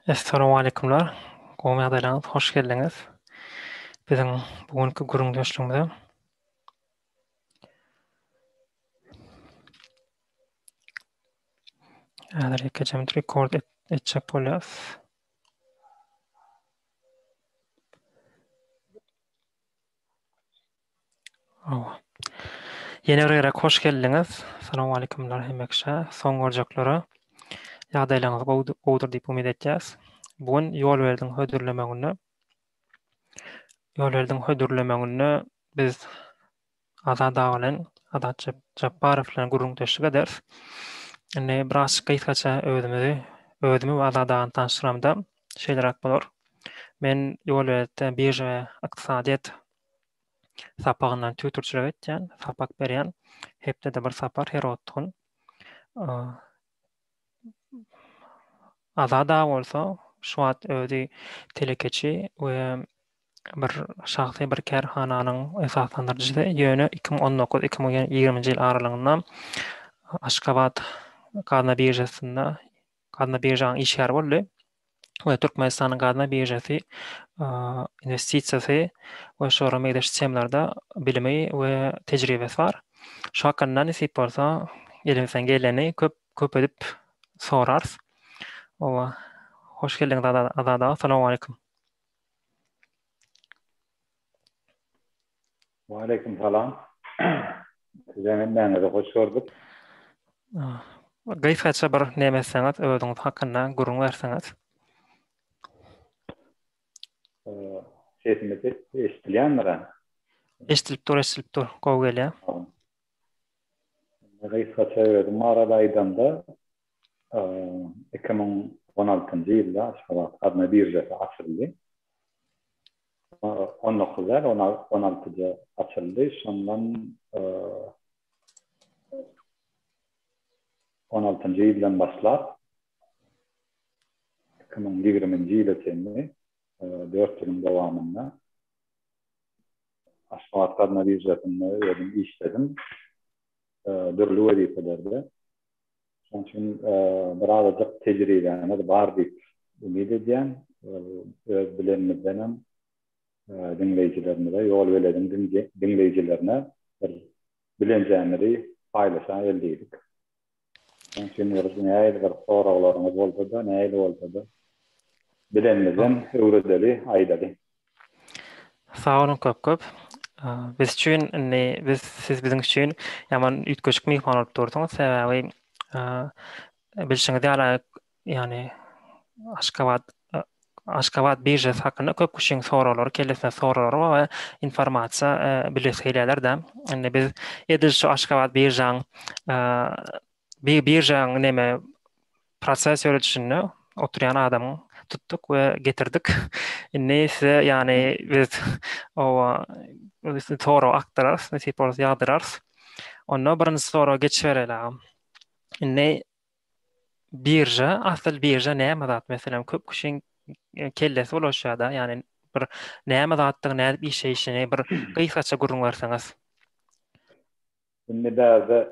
Essalawmaleýkumlar. Gowy ýagdaýlaryňyz, hoş geldiňiz. Biziň bu günki gürrüňdeşligimize. Häzir ýekeje minut rekord etjek bolýas. Hawa. Ýene bir gezek hoş geldiňiz. Salowmaleýkumlar hemme kişä, soň görjeklere. Ýagdaýlaryňyz gowudyr diýip umyt etýäs. Bu gün Ýolberdiň hödürlemeginde Ýolberdiň hödürlemeginde biz Azat aga bilen, Azat Jepbarow bilen gürrüňdeşlik ederis. Indi biraz gysgaça özümizi, özümi we Azat agany tanyşdyramda şeýleräk bolar. Men Ýolbertde birža we ykdysadyýet sapagyndan tutorçylyk etýän, sapak berýän. Hepdede bir sapar her otgun. Azat aga bolsa şu wagt özi telekeçi we bir şahsy bir kärhananyň esaslandyryjysy. Ýöne 2019, 2020-nji ýyl aralygynda Aşgabat gazna biržasynda gazna biržanyň işgäri boldy. we Türkmenistanyň gazna biržasy inwestisiýasy we şolara meňzeş temalarda bilimi we tejribesi bar. Şu hakynda nesip bolsa elimizden geleni köp köp edip sorarys. Owa, hoş geldiňiz Azat aga, salowmaleýkum. Waleýkim salam. Sizem hemmäňizi hoş gördük. Gysgaça bir neme etseňiz, özüňiz hakynda gürrüň berseňiz. Sesimiz eşidilýändir-ä? Eşidilip dur, eşidilip dur. Gowy gelýär. Gysgaça özüm barada aýdamda, 2016-njy ýylda Aşgabat gazna biržasy açyldy. 19 däl, 16-da açyldy. Şondan 16-njy ýyldan başlap 2020-nji ýyla çenli 4 ýylyň dowamynda Aşgabat gazna biržasynda özüm işledim. Dürli wezipelerde. Şonuň üçin birazajyk tejribämiz bar diýip umyt edýän. Öz bilenimizdenem diňleýjilerimize, Ýolbelediň diňleýjilerine bir bilenjämizi paýlaşaýaly diýdik. Şonuň üçin bir nähili bir soraglaryňyz bolsa-da, nähili bolsa-da bilenimizden öwredeli, aýdaly. Sag boluň köp köp. Biz üçin indi biz siz biziň üçin ýaman üýtgeşik myhman bolup dursuňyz. Sebäbi bilşiňiz ýaly ýagny Aşgabat Aşgabat biržasy hakynda köp kişiň soraglary, kellesinde soraglary bar we informasiýa bilesi gelýärler-de. Indi biz edil şu Aşgabat biržaň biržaň neme proses ýöredişinde oturýan adamyň tutduk we getirdik. Indi size ýagny biz owa sorag akdyrarys, nesip bolsa ýagdyrarys. Onda birinji soraga geçibereli agam. Indi birža, asyl birža näme zat? Meselem, köp kişiň kellesi bulaşýar-da, ýagny bir näme zatdygy, nädip işleýşini bir gysgaça gürrüň berseňiz. Indi bärde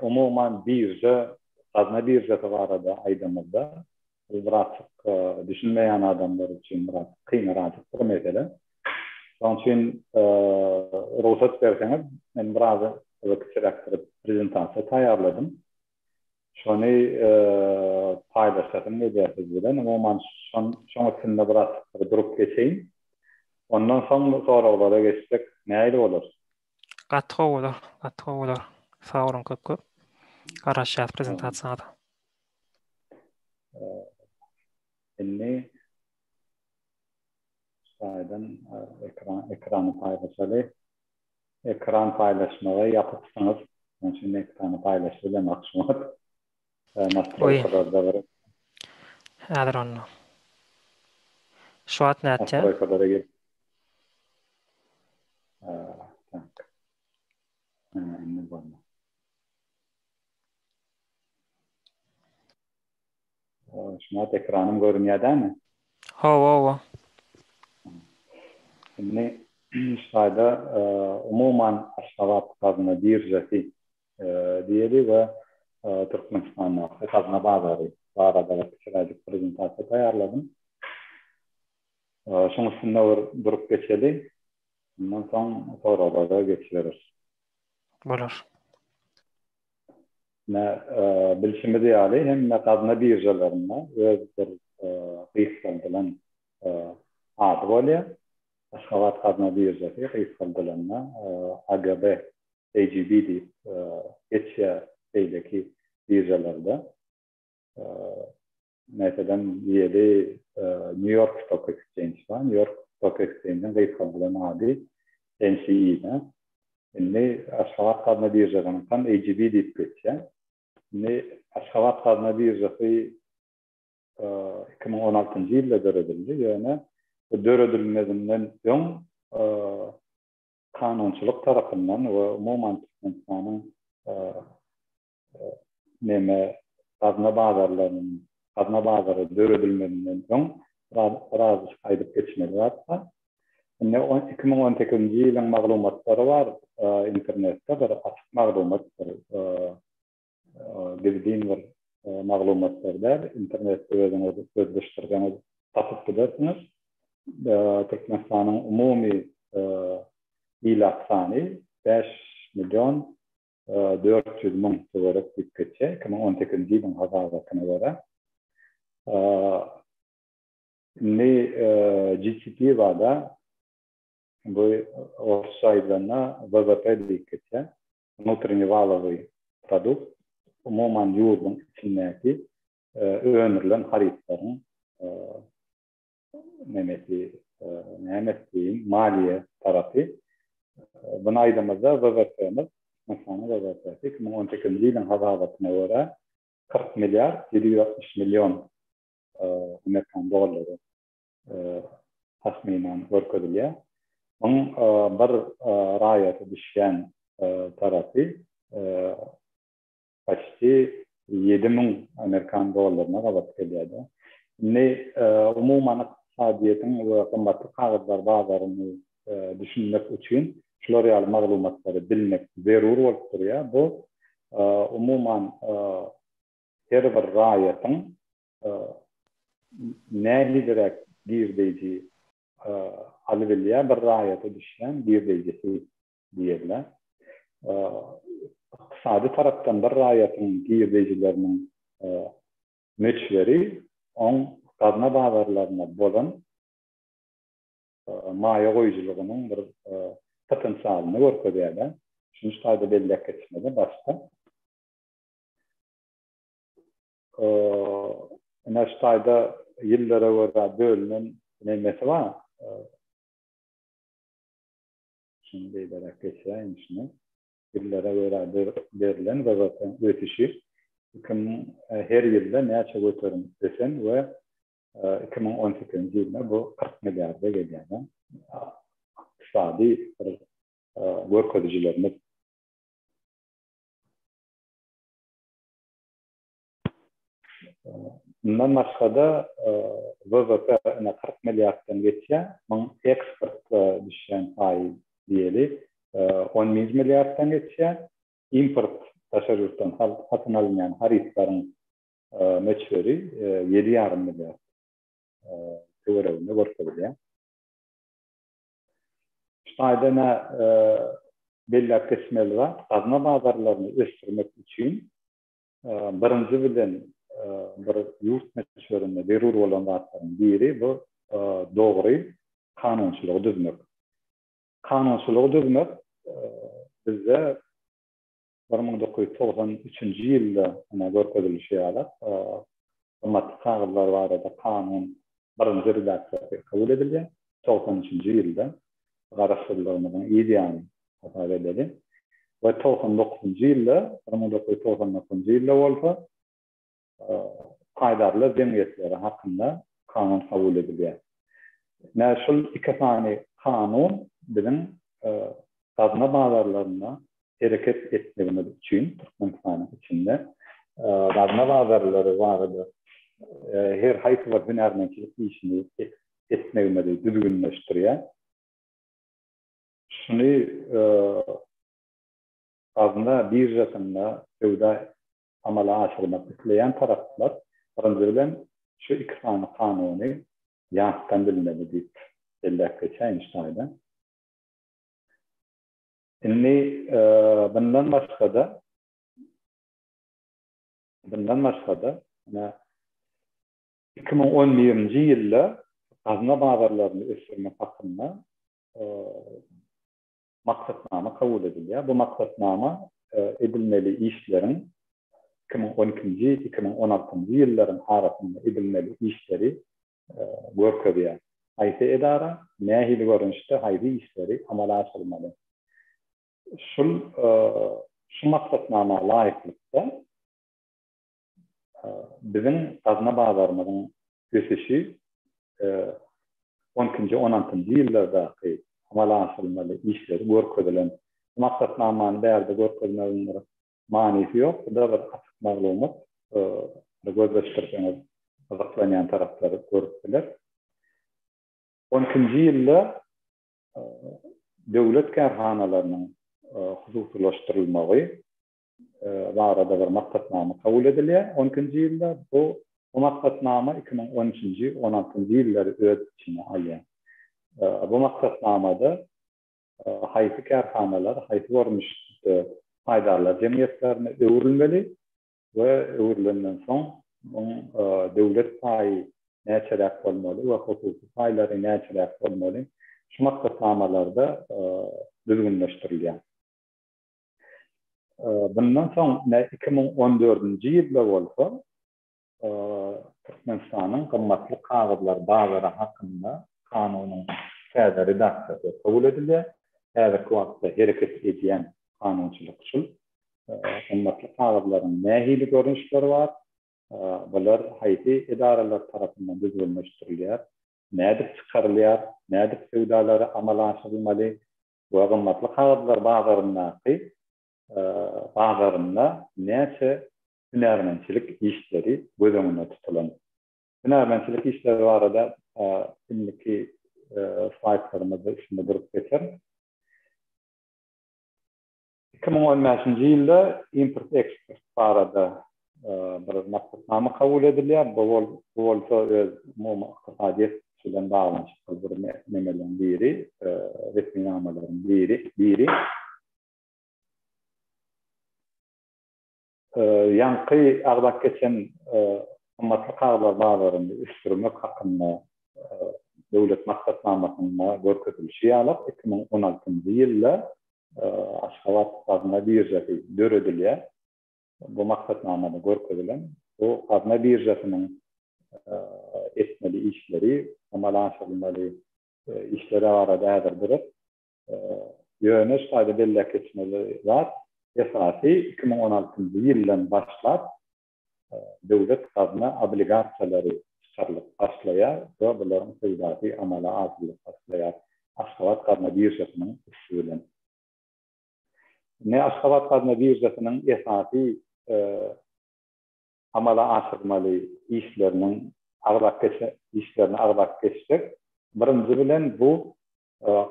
umuman birža, gazna biržasy barada aýdamyzda, bu birazjyk düşünmeýän adamlar üçin biraz kynrajyk bir mesele. Şonuň üçin rugsat berseňiz, men biraz kiçiräk bir prezentasiýa taýýarladym. Şony paýlaşasym gelýär siz bilen. Umuman şoň üstünde biraz durup geçeýin. Ondan soň soraglara geçsek nähili bolar? Gaty gowy bolar, gaty gowy bolar. Sag boluň köp köp. Garaşýas prezentasiýaňyza. Indi şaýdan ekran ekrany paýlaşaly. Ekran paýlaşmagy ýapypsyňyz. Şonuň üçin ekrany paýlaşyp bilemok şu wagt. Nastroýkalarda bir. Häzir onda. Şu wagt nätýär? Nastroýkalara girip. Tak. Indi boldy. Şu wagt ekranym görünýär dämi? Hawa, hawa. Indi şu taýda umuman Aşgabat gazna biržasy diýeli we Türkmenistandaky gazna bazary barada bir kiçiräjik prezentasiýa. prezentasiýa taýýarladym. Şoň üstünde bir durup geçeli. Ondan soň soraglara geçiberis. Bolar. Ine, bilşimiz ýaly, hemme gazna biržalarynda öz bir gysgaldylan ady bolýar. Aşgabat gazna biržasy gysgaldylanda AGB, AGB diýip geçýär beýleki biržalarda. Meselem, diýeli, New York Stock Exchange bar. New York Stock Exchange-iň gysgaldylan ady NCE-de. Indi Aşgabat gazna biržasynyňkam AGB diýip geçýär. Indi Aşgabat gazna biržasy 2016-njy ýylda döredildi, ýöne bu döredilmezinden öň kanunçylyk tarapyndan we umuman Türkmenistanyň neme gazna bazarlarynyň gazna bazary döredilmezinden öň birazajyk aýdyp geçmeli zat bar. Indi 2018-nji ýylyň maglumatlary bar internetde bir açyk maglumatdyr. Gizlin bir maglumatlar däl. Internetde özüňiz gözleşdirseňiz tapyp bilersiňiz. Türkmenistanyň umumy ilat sany 5 million 400 müň töwerek diýip geçýär, 2018-nji ýylyň hasabatyna görä. Indi GDP barada bu orsça aýdylanda WWP diýip geçýär. Wnutreniý walowyý produkt, umuman ýurduň içindäki öndürilen harytlaryň nemesi, nämesi diýiň, maliýe tarapy. Muny aýdamyzda WWP-miz, Türkmenistanyň WWP-si 2018-nji ýylyň hasabatyna görä 40 milliard 760 million amerikan dollary takmynan görkezilýär. Munuň bir raýata düşýän tarapy Paçti 7000 amerikan dollaryna gabat gelýär-de. Indi umuman ykdysadyýetiň we gymmatly kagyzlar bazaryny düşünmek üçin şular ýaly maglumatlary bilmek zerur bolup durýar. Bu umuman her bir raýatyň nähiliräk girdeýji alybilýär, bir raýata düşýän girdeýjisi diýerler. Ykdysady tarapdan bir raýatyň girdejileriniň möçberi oň gazna bazarlaryna bolan maýa goýujylygynyň bir potensialyny görkezýär-de. Şuny şu taýda belläp geçmeli başda. Ine şu taýda ýyllara görä bölünen nemesi bar. Şuny beýleräk geçiräýin şuny. Ýyllara görä berlen WWP-niň ösüşi 2000 her ýylda näçe göterim ösen we 2018-nji ýylda bu 40 milliarda gelýär. Ykdysady bir görkezijilerimiz. Mundan başga-da WWP ine 40 milliarddan geçýär. Muň eksportda düşýän paýy diýeli 11 milliarddan geçýär. Import daşary ýurtdan satyn alynýan harytlaryň möçberi 7,5 milliard töwereginde görkezilýär. Şu taýda ine belläp geçmeli zat, gazna bazarlaryny ösdürmek üçin Birinji bilen bir ýurt möçberinde zerur bolan zatlaryň biri bu dogry kanunçylygy düzmek. Kanunçylygy düzmek bizde 1993-nji ýylda ine görkezilişi ýaly gymmatly kagyzlar barada kanun birinji redaksiýasy kabul edilýär. 93-nji ýylda garaşsyzlygymyzyň yz ýany hasap edeli. We 99-njy ýylda, 1999-njy ýylda bolsa paýdarlar jemgyýetleri hakynda kanun kabul edilýär. Ine şul iki sany kanun biziň gazna bazarlarynda hereket etmegimiz üçin Türkmenistanyň içinde gazna bazarlary barada her haýsy bir hünärmentçilik işini etmegimizi düzgünleşdirýär. Şuny gazna biržasynda söwda amala aşyrmak isleýän taraplar birinji bilen. şu iki sany kanuny ýatdan bilmeli diýip belläp geçäýin şu taýda. Indi bundan başga-da bundan başga-da ine 2011-nji ýylda gazna bazarlaryny ösdürmek hakynda maksatnama kabul edilýär. Bu maksatnama edilmeli işleriň 2012-nji, 2016-njy ýyllaryň arasynda edilmeli işleri görkezýär. Haýsy edara nähili görnüşde haýsy işleri amala aşyrmaly. Şul şu maksatnama laýyklykda biziň gazna bazarymyzyň ösüşi on ikinji, on altynjy ýyllardaky amala aşyrylmaly işleri görkezilen. Bu maksatnamany bärde görkezmegiň bir manysy ýok. Bu-da bir açyk maglumat. Gözleşdirseňiz gyzyklanýan taraplar görüp biler. On ikinji ýylda döwlet kärhanalarynyň hususylaşdyrylmagy barada bir maksatnama kabul edilýär. On ikinji ýylda bu bu maksatnama 2013-nji, on altynjy ýyllary öz içine alýar. Bu maksatnamada haýsy kärhanalar haýsy görnüşde paýdarlar jemgyýetlerine öwrülmeli we öwrülenden soň muň döwlet paýy näçeräk bolmaly we hususy paýlary näçeräk bolmaly şu maksatnamalarda düzgünleşdirilýär. Bundan soň 2014-nji ýylda bolsa Türkmenistanyň gymmatly kagyzlar bazary hakynda kanunyň täze redaksiýasy kabul edilýär. Häzirki wagtda hereket edýän kanunçylyk şul. Gymmatly kagyzlaryň nähili görnüşleri bar? Bular haýsy edaralar tarapyndan düzgünleşdirilýär? Nädip çykarylýar? Nädip söwdalary amala aşyrylmaly? We gymmatly kagyzlar bazaryndaky bazarynda näçe hünärmentçilik işleri göz öňünde tutulan? Hünärmentçilik işleri barada indiki slaýdlarymyzda üstünde durup geçeris. 2015-nji ýylda import-eksport barada bir maksatnama kabul edilýär. Bu bolsa öz umumy ykdysadyýet bilen baglanyşykly bir memeleriň biri, resminamalaryň biri, biri. Ýaňky agzap geçen gymmatly kagyzlar bazaryny ösdürmek hakynda döwlet maksatnamasynda görkezilişi ýaly, 2016-njy ýylda Aşgabat gazna biržasy döredilýär. Bu maksatnamada görkezilen bu gazna biržasynyň etmeli işleri, amala aşyrylmaly işleri barada häzir durup, ýöne şu taýda belläp geçmeli zat, esasy 2016-njy ýyldan başlap döwlet gazna obligasiýalary çykarylyp başlaýar we bularyň söwdasy amala aşyrylyp başlaýar Aşgabat gazna biržasynyň üsti bilen. Indi Aşgabat gazna biržasynyň esasy amala aşyrmaly işleriniň agzap geçe işlerini agzap geçsek, birinji bilen bu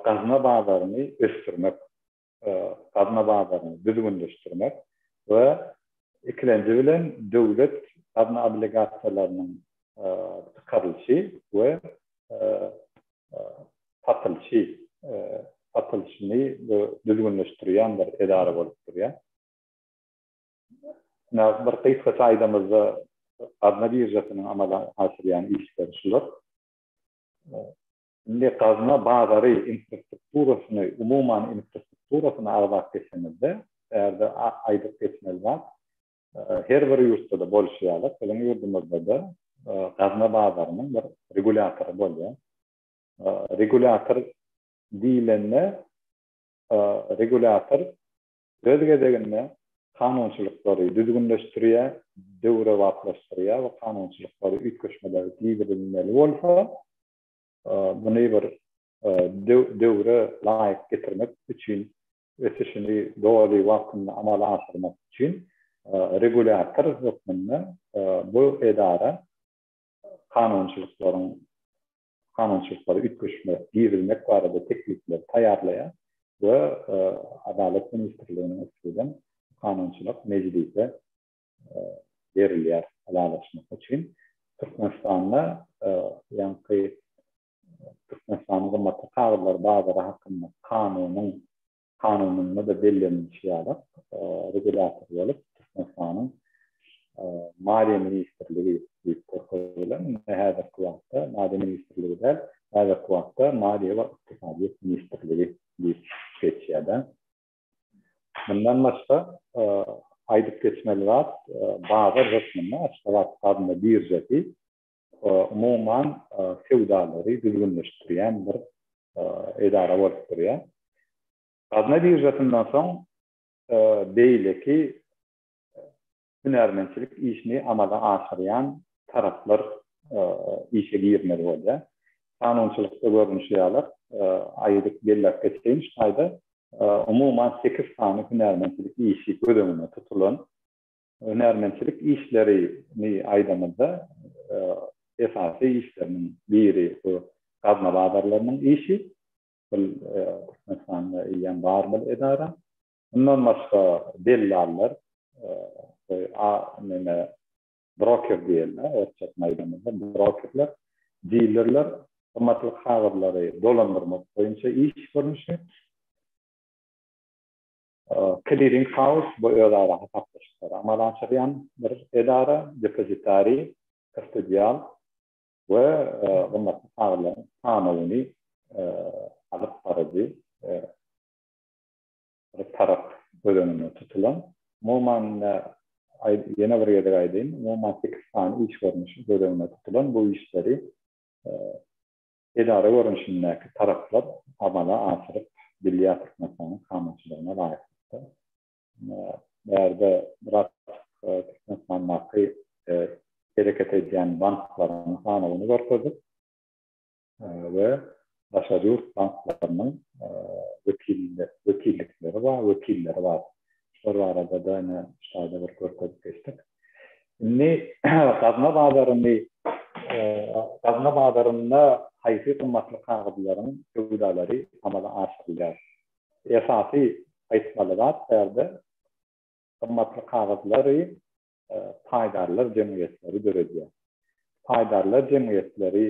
gazna bazaryny ösdürmek gazna bazaryny düzgünleşdirmek we ikilenji bilen döwlet gazna obligasiýalarynyň çykarylyşy we satylyşy satylyşyny düzgünleşdirýän bir edara bolup durýar. Bir gysgaça aýdamyzda gazna biržasynyň amala aşyrýan işleri şular. Indi gazna bazary infrastrukturasyny, umuman infrastrukturasyny agzap geçemizde, bärde aýdyp geçmeli zat, her bir ýurtda-da bolşy ýaly, biziň ýurdumyzda-da gazna bazarynyň bir regulýatory bolýar. Regulýator diýlende, regulýator öz gezeginde kanunçylyklary düzgünleşdirýär, döwrebaplaşdyrýar we kanunçylyklara üýtgeşmeler girizilmeli bolsa, muny bir döwre laýyk getirmek üçin, ösüşini doly wagtynda amala aşyrmak üçin regulýator hökmünde bu edara kanunçylyklaryň kanunçylyklara üýtgeşme girizmek barada teklipleri taýýarlaýar we Adalat ministrliginiň üsti bilen kanunçylyk mejlise berilýär ylalaşmak üçin. Türkmenistanda ýaňky Türkmenistanyň gymmatly kagyzlar bazary hakynda kanunyň kanunynda-da bellenilişi ýaly regulýator bolup Türkmenistanyň Maliýe ministrligi diýip görkezilen. Indi häzirki wagtda Maliýe ministrligi däl, häzirki wagtda Maliýe we ykdysadyýet ministrligi diýip geçýär-de. Mundan başga aýdyp geçmeli zat, bazar hökmünde Aşgabat gazna biržasy umuman söwdalary düzgünleşdirýän bir edara bolup durýar. Gazna biržasyndan soň beýleki hünärmentçilik işini amala aşyrýan taraplar işe girmeli bolýar. Kanunçylykda görnüşi ýaly, aýdyp belläp geçeýin şu taýda, umuman sekiz sany hünärmentçilik işi göz öňünde tutulan. Hünärmentçilik işlerini aýdamyzda, esasy işleriniň biri bu gazna bazarlarynyň işi. Bul Türkmenistanda eýýäm bar bul edara. Mundan başga dellallar, neme broker diýilýär, orsçasyny aýdamyzda brokerler, dilerler, gymmatly kagyzlary dolandyrmak boýunça iş görnüşi. Kliring haus bu özara hasaplaşyklary amala aşyrýan bir edara, depozitariý, kustodial we gymmatly kagyzlaryň sanawyny alyp baryjy bir tarap göz öňünde tutulan. Umuman, ýene bir gezek aýdaýyn, umuman sekiz sany iş görnüşi göz öňünde tutulan. Bu işleri edara görnüşindäki taraplar amala aşyryp bilýär Türkmenistanyň kanunçylygyna laýyklykda. Bärde biraz Türkmenistandaky hereket edýän banklaryň sanawyny görkezdik. we daşary ýurt banklarynyň wekillikleri bar, wekilleri bar. Şular barada-da ine şu taýda bir görkezip geçdik. Indi gazna bazaryny gazna bazarynda haýsy gymmatly kagyzlaryň söwdalary amala aşyrylýar? Esasy aýtmaly zat bärde gymmatly kagyzlary paýdarlar jemgyýetleri döredýär. Paýdarlar jemgyýetleri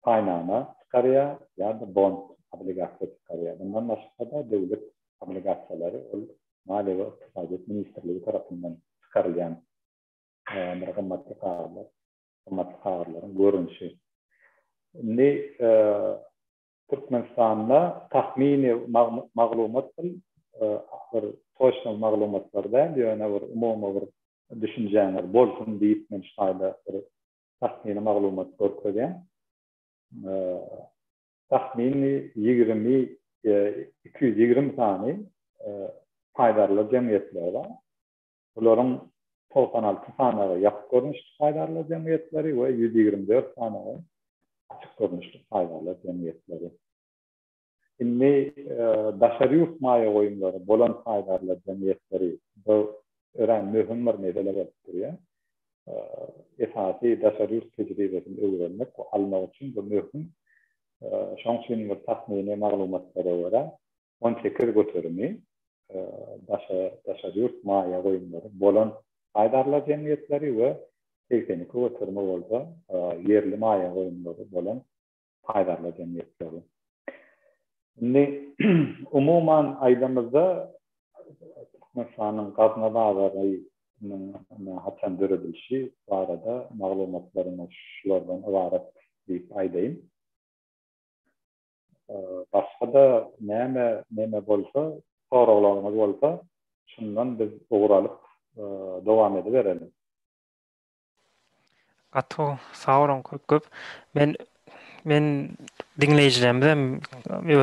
paýnama çykarýar ýa-da bond, obligasiýa çykarýar. Mundan başga-da döwlet obligasiýalary ol Maliýe we ykdysadyýet ministrligi tarapyndan çykarylýan bir gymmatly kagyzlar, gymmatly kagyzlaryň görnüşi. Indi Türkmenistanda tahmyny maglumat bir toçno maglumatlar däl, ýöne bir umumy bir düşünjäňiz bolsun diýip men şu taýda bir tahmyny maglumat görkezýän. Tahmyny 20 220 sany paýdarlar jemgyýetleri bar. Bularyň 96 sanagy ýapyk görnüşli paýdarlar jemgyýetleri we 124 sanagy açyk görnüşli paýdarlar jemgyýetleri. Indi daşary ýurt maýa goýumlary bolan paýdarlar jemgyýetleri bu örän möhüm bir mesele bolup durýar. Esasy daşary ýurt tejribesini öwrenmek we almak üçin bu möhüm. Şonuň üçin bir takmyny maglumatlara görä 18 göterimi daşary ýurt maýa goýumlary bolan paýdarlar jemgyýetleri we 82 göterimi bolsa ýerli maýa goýumlary bolan paýdarlar jemgyýetleri. Indi umuman aýdamyzda Türkmenistanyň gazna bazarynyň haçan döredilişi barada maglumatlarymyz şulardan ybarat diýip aýdaýyn. Başga-da näme neme bolsa, soraglaryňyz bolsa, şundan biz ugur alyp dowam edibereliň. Gaty gowy. Sag boluň köp köp. Men men diňleýjilerimizem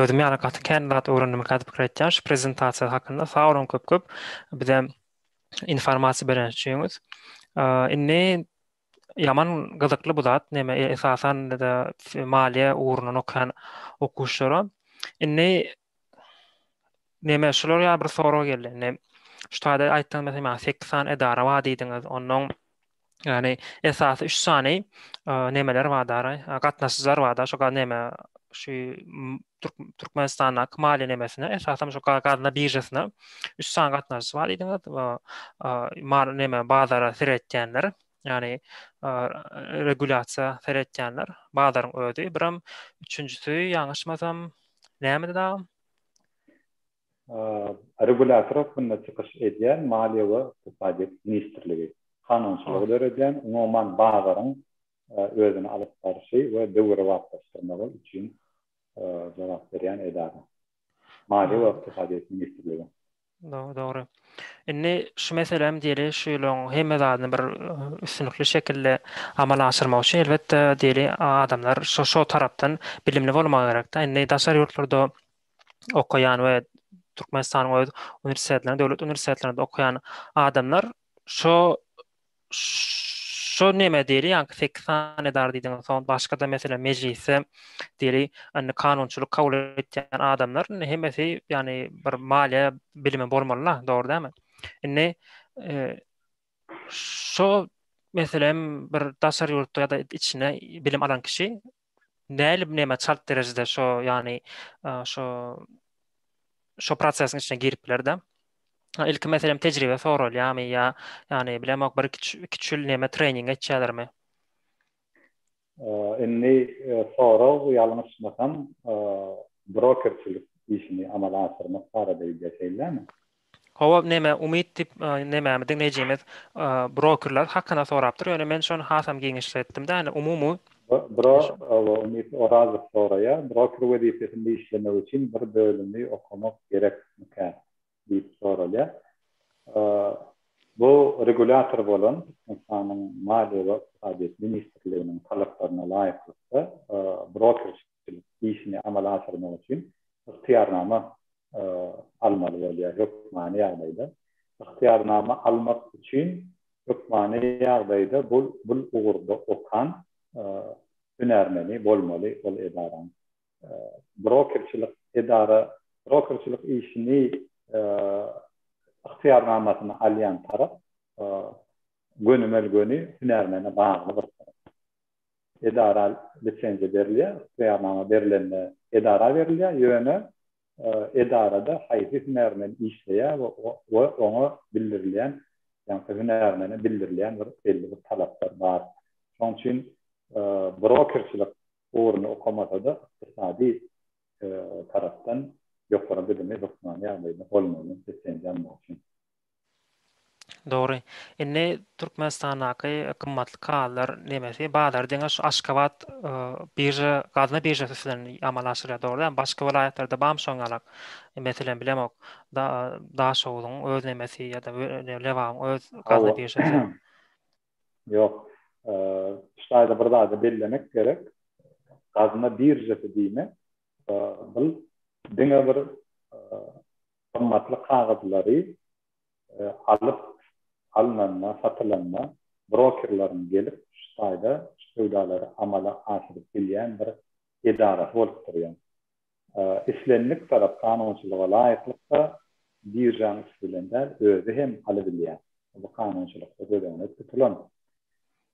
özüm ýaly gaty kän zat öwrendim diýip pikir etýän şu prezentasiýa hakynda. Sag boluň köp köp. Bize informasiýa beren üçiňiz. Indi ýaman gyzykly bu zat. Neme esasan da maliýe ugrundan okaýan okuwçylara. Indi neme şular ýaly bir sorag geldi. Indi şu taýda aýtdyňyz meselem ýa 8 sany edara bar diýdiňiz. Ondan ýagny esasy 3 sany nemeler bar da, gatnaşyjylar bar da, şu neme şu Türkmenistandaky maliýe nemesine, esasan şu gazna biržasyna 3 sany gatnaşyjy bar diýdiňiz. Mal neme bazara seretýänler. Ýagny regulýasiýa seretýänler, bazaryň özi. Biram üçünjisi ýalňyşmasam nämedi dagy? Regulýator hökmünde çykyş edýän Maliýe we ykdysadyýet ministrligi. Kanunçylygy döredýän, umuman bazaryň özüni alyp barşy we döwrebaplaşdyrmagy üçin jogap berýän edara. Maliýe we ykdysadyýet ministrligi. Dogry, dogry. Indi şu meselem diýeli, şu ýylyň hemme zadyny bir üstünlikli şekilde amala aşyrmak üçin elbetde diýeli adamlar şo şo tarapdan bilimli bolmagy gerekde. Indi daşary ýurtlarda okaýan we Türkmenistanyň öz uniwersitetlerinde, döwlet uniwersitetlerinde okaýan adamlar şo Şo neme diýeli, ýaňky sekiz sany edara diýdiňiz, soň başga-da meselem mejlisde diýeli, indi kanunçylyk kabul etýän adamlar indi hemmesi ýagny bir maliýe bilimi bolmaly-la, dogry dälmi? Indi şo meselem bir daşary ýurtda ýa-da içinde bilim alan kişi näli neme çalt derejede şo ýagny şo şo prosesiň içine girip biler-de. Ilki meselem tejribe soralýarmy ýa ýagny bilemok bir iki üç ýyl neme trening geçýärlermi? Indi sorag ýalňyşmasam brokerçilik işini amala aşyrmak barada gidýär şeýlemi? Hawa neme Umyt diýip nememi diňleýjimiz brokerler hakynda sorapdyr ýöne men şony hasam giňişletdim-de ýagny umumy Bro hawa Umyt Orazow soraýar broker wezipesinde işlemek üçin bir bölümi okamak gerekmikä diýip soralýar. Bu regulýator bolan Türkmenistanyň Maliýe we ykdysadyýet ministrliginiň talaplaryna laýyklykda brokerçilik işini amala aşyrmak üçin ygtyýarnama almaly bolýar hökmany ýagdaýda. Ygtyýarnama almak üçin hökmany ýagdaýda bu bul ugurda okan hünärmeni bolmaly ol edaraň. Brokerçilik edara brokerçilik işini ygtyýarnamasyny alýan tarap gönümel göni hünärmene bagly bir tarap. Edara lisenziýa berilýär, ygtyýarnama berlende edara berilýär, ýöne edarada haýsy hünärmen işleýär we oňa bildirilýän, ýaňky hünärmene bildirilýän bir belli bir talaplar bar. Şonuň üçin brokerçilik ugruny okamasa-da ykdysady tarapdan ýokary bilimi hökmany ýagdaýda bolmaly lisenziýa almak üçin. Dogry. Indi Türkmenistandaky gymmatly kagyzlar nemesi bazary diňe şu Aşgabat birža, gazna biržasy bilen amala aşyrýar, dogry dälmi? Başga welaýatlarda barmy şoň ýalak? Meselem, bilemok, Daşoguzyň öz nemesi ýa-da Lebabyň öz gazna biržasy. Ýok. Şu taýda bir zady bellemek gerek. Gazna biržasy diýmek, bu diňe bir gymmatly kagyzlary alyp alnanda, satylanda brokerleriň gelip şu taýda şu söwdalary amala aşyryp bilýän bir edarasy bolup durýar. Islendik tarap kanunçylyga laýyklykda biržanyň üsti bilen däl, özi hem alybilýär. Bu kanunçylykda göz öňünde tutulan.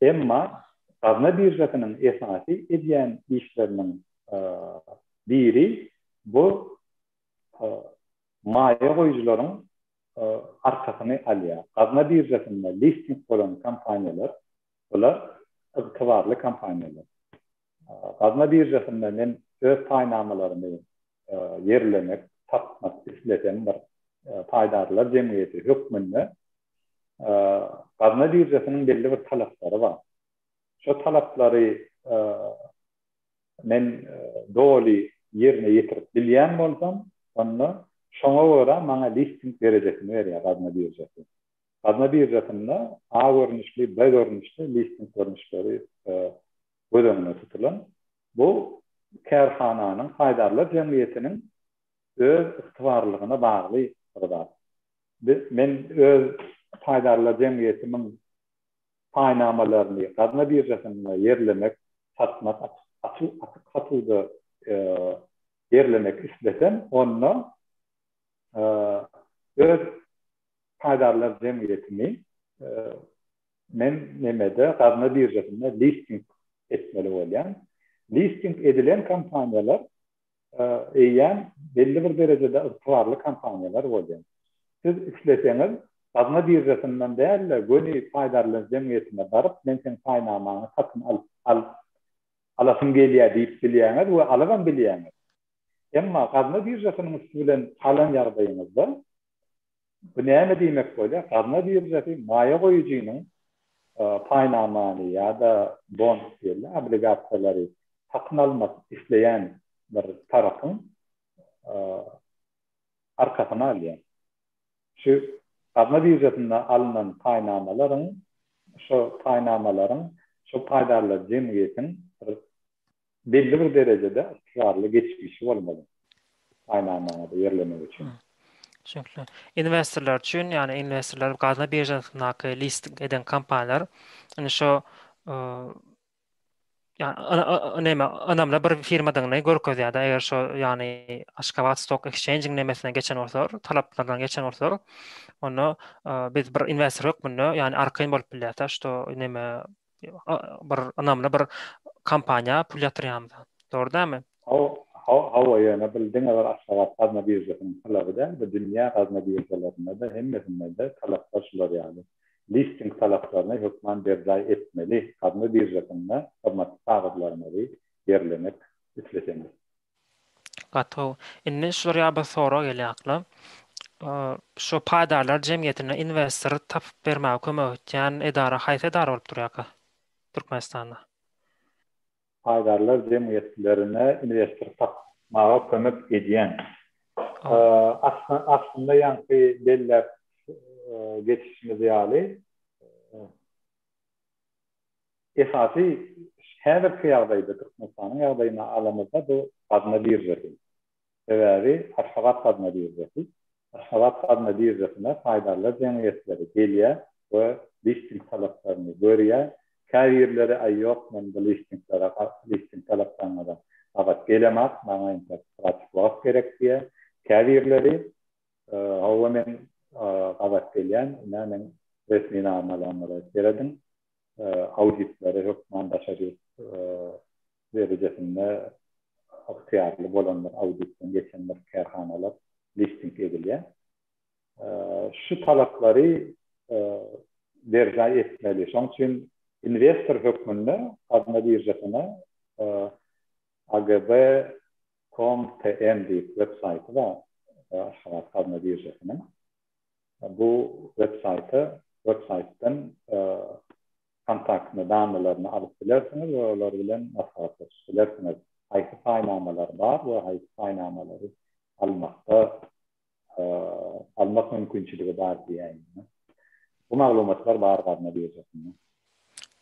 Emma gazna biržasynyň esasy edýän işleriniň biri bu maýa goýujylaryň arkasyny alýar. Gazna biržasynda listing bolan kompaniýalar, bular ygtybarly kompaniýalar. Gazna biržasynda men öz paýnamalarymy ýerlemek, satmak islesem bir paýdarlar jemgyýeti hökmünde gazna biržasynyň belli bir talaplary bar. Şo talaplary men doly ýerine ýetirip bilýän bolsam, onda şoňa görä maňa listing derejesini berýär gazna biržasy. Gazna biržasynda A görnüşli, B görnüşli listing görnüşleri göz öňünde tutulan. Bu kärhananyň, paýdarlar jemgyýetiniň öz ygtybarlylygyna bagly bir zat. Men öz paýdarlar jemgyýetimiň paýnamalaryny gazna biržasynda ýerlemek, satmak, açyk satuwda ýerlemek islesem, onda öz paýdarlar jemgyýetimi men nemede gazna biržasynda listing etmeli bolýan. Listing edilen kompaniýalar eýýäm belli bir derejede ygtybarly kompaniýalar bolýar. Siz isleseňiz. Gazna biržasyndan däl-de, göni paýdarlar jemgyýetine baryp, men seň paýnamaňy satyn alyp al alasym gelýär diýip bilýäňiz we alybam bilýäňiz. Emma gazna biržasynyň üsti bilen alan ýagdaýyňyzda, bu näme diýmek bolýar? Gazna biržasy maýa goýujynyň paýnamany ýa-da bond diýilýär, obligasiýalary satyn almak isleýän bir tarapyň arkasyny alýar. Şu gazna biržasynda alnan paýnamalaryň şo paýnamalaryň şo paýdarlar jemgyýetiň bir belli bir derejede ygtybarly geçmişi bolmaly paýnamaňyzy ýerlemek üçin. Düşnükli. Inwestorlar üçin, ýagny inwestorlar gazna biržasyndaky listing eden kompaniýalar indi şo ýagny näme ynamly bir firmadygyny görkezýär-de, eger şo ýagny Aşgabat Stock Exchange-iň nemesinden geçen bolsalar, talaplardan geçen bolsalar, onda biz bir inwestor hökmünde ýagny arkaýyn bolup bilýäris-de, şto näme bir ynamly bir kompaniýa pul ýatyrýarmyz. Dogry dälmi? Hawa, ýöne bu diňe bir Aşgabat gazna biržasynyň talaby däl, bu dünýä gazna biržalarynda-da hemmesinde-de talaplar şular ýaly. Listing talaplaryny hökman berjaý etmeli, gazna biržasynda gymmatly kagyzlaryňyzy ýerlemek isleseňiz. Gaty gowy. Indi şular ýaly bir sorag gelýär akla. Şu paýdarlar jemgyýetine inwestor tapyp bermäge kömek etýän edara haýsy edara bolup durýarka Türkmenistanda? Paýdarlar jemgyýetlerine inwestor tapmaga kömek edýän. Aslynda ýaňky belläp geçişimiz ýaly, Esasy häzirki ýagdaýda Türkmenistanyň ýagdaýyny alamyzda bu gazna biržasy. Sebäbi Aşgabat gazna biržasy. Aşgabat gazna biržasyna paýdarlar jemgyýetleri gelýär we listing talaplaryny görýär. Käbirleri aý ýok men bu listinglere listing talaplaryňyza gabat gelemak maňa entek birazjyk wagt gerek diýýär. Käbirleri hawa men gabat gelýän ine meň resminamalaryma serediň auditleri hökman daşary ýurt derejesinde ygtyýarly bolan bir auditden geçen bir kärhanalar listing edilýär. Şu talaplary berjaý etmeli. Şonuň üçin inwestor hökmünde gazna biržasyna AGB com tm diýip web saýty bar Aşgabat gazna biržasynyň. Bu web saýta web saýtdan kontaktny dannylaryny alyp bilersiňiz we olar bilen maslahatlaşyp bilersiňiz. Haýsy paýnamalar bar we haýsy paýnamalary almakda almak mümkinçiligi bar diýäýin. Bu maglumatlar bar gazna biržasynda.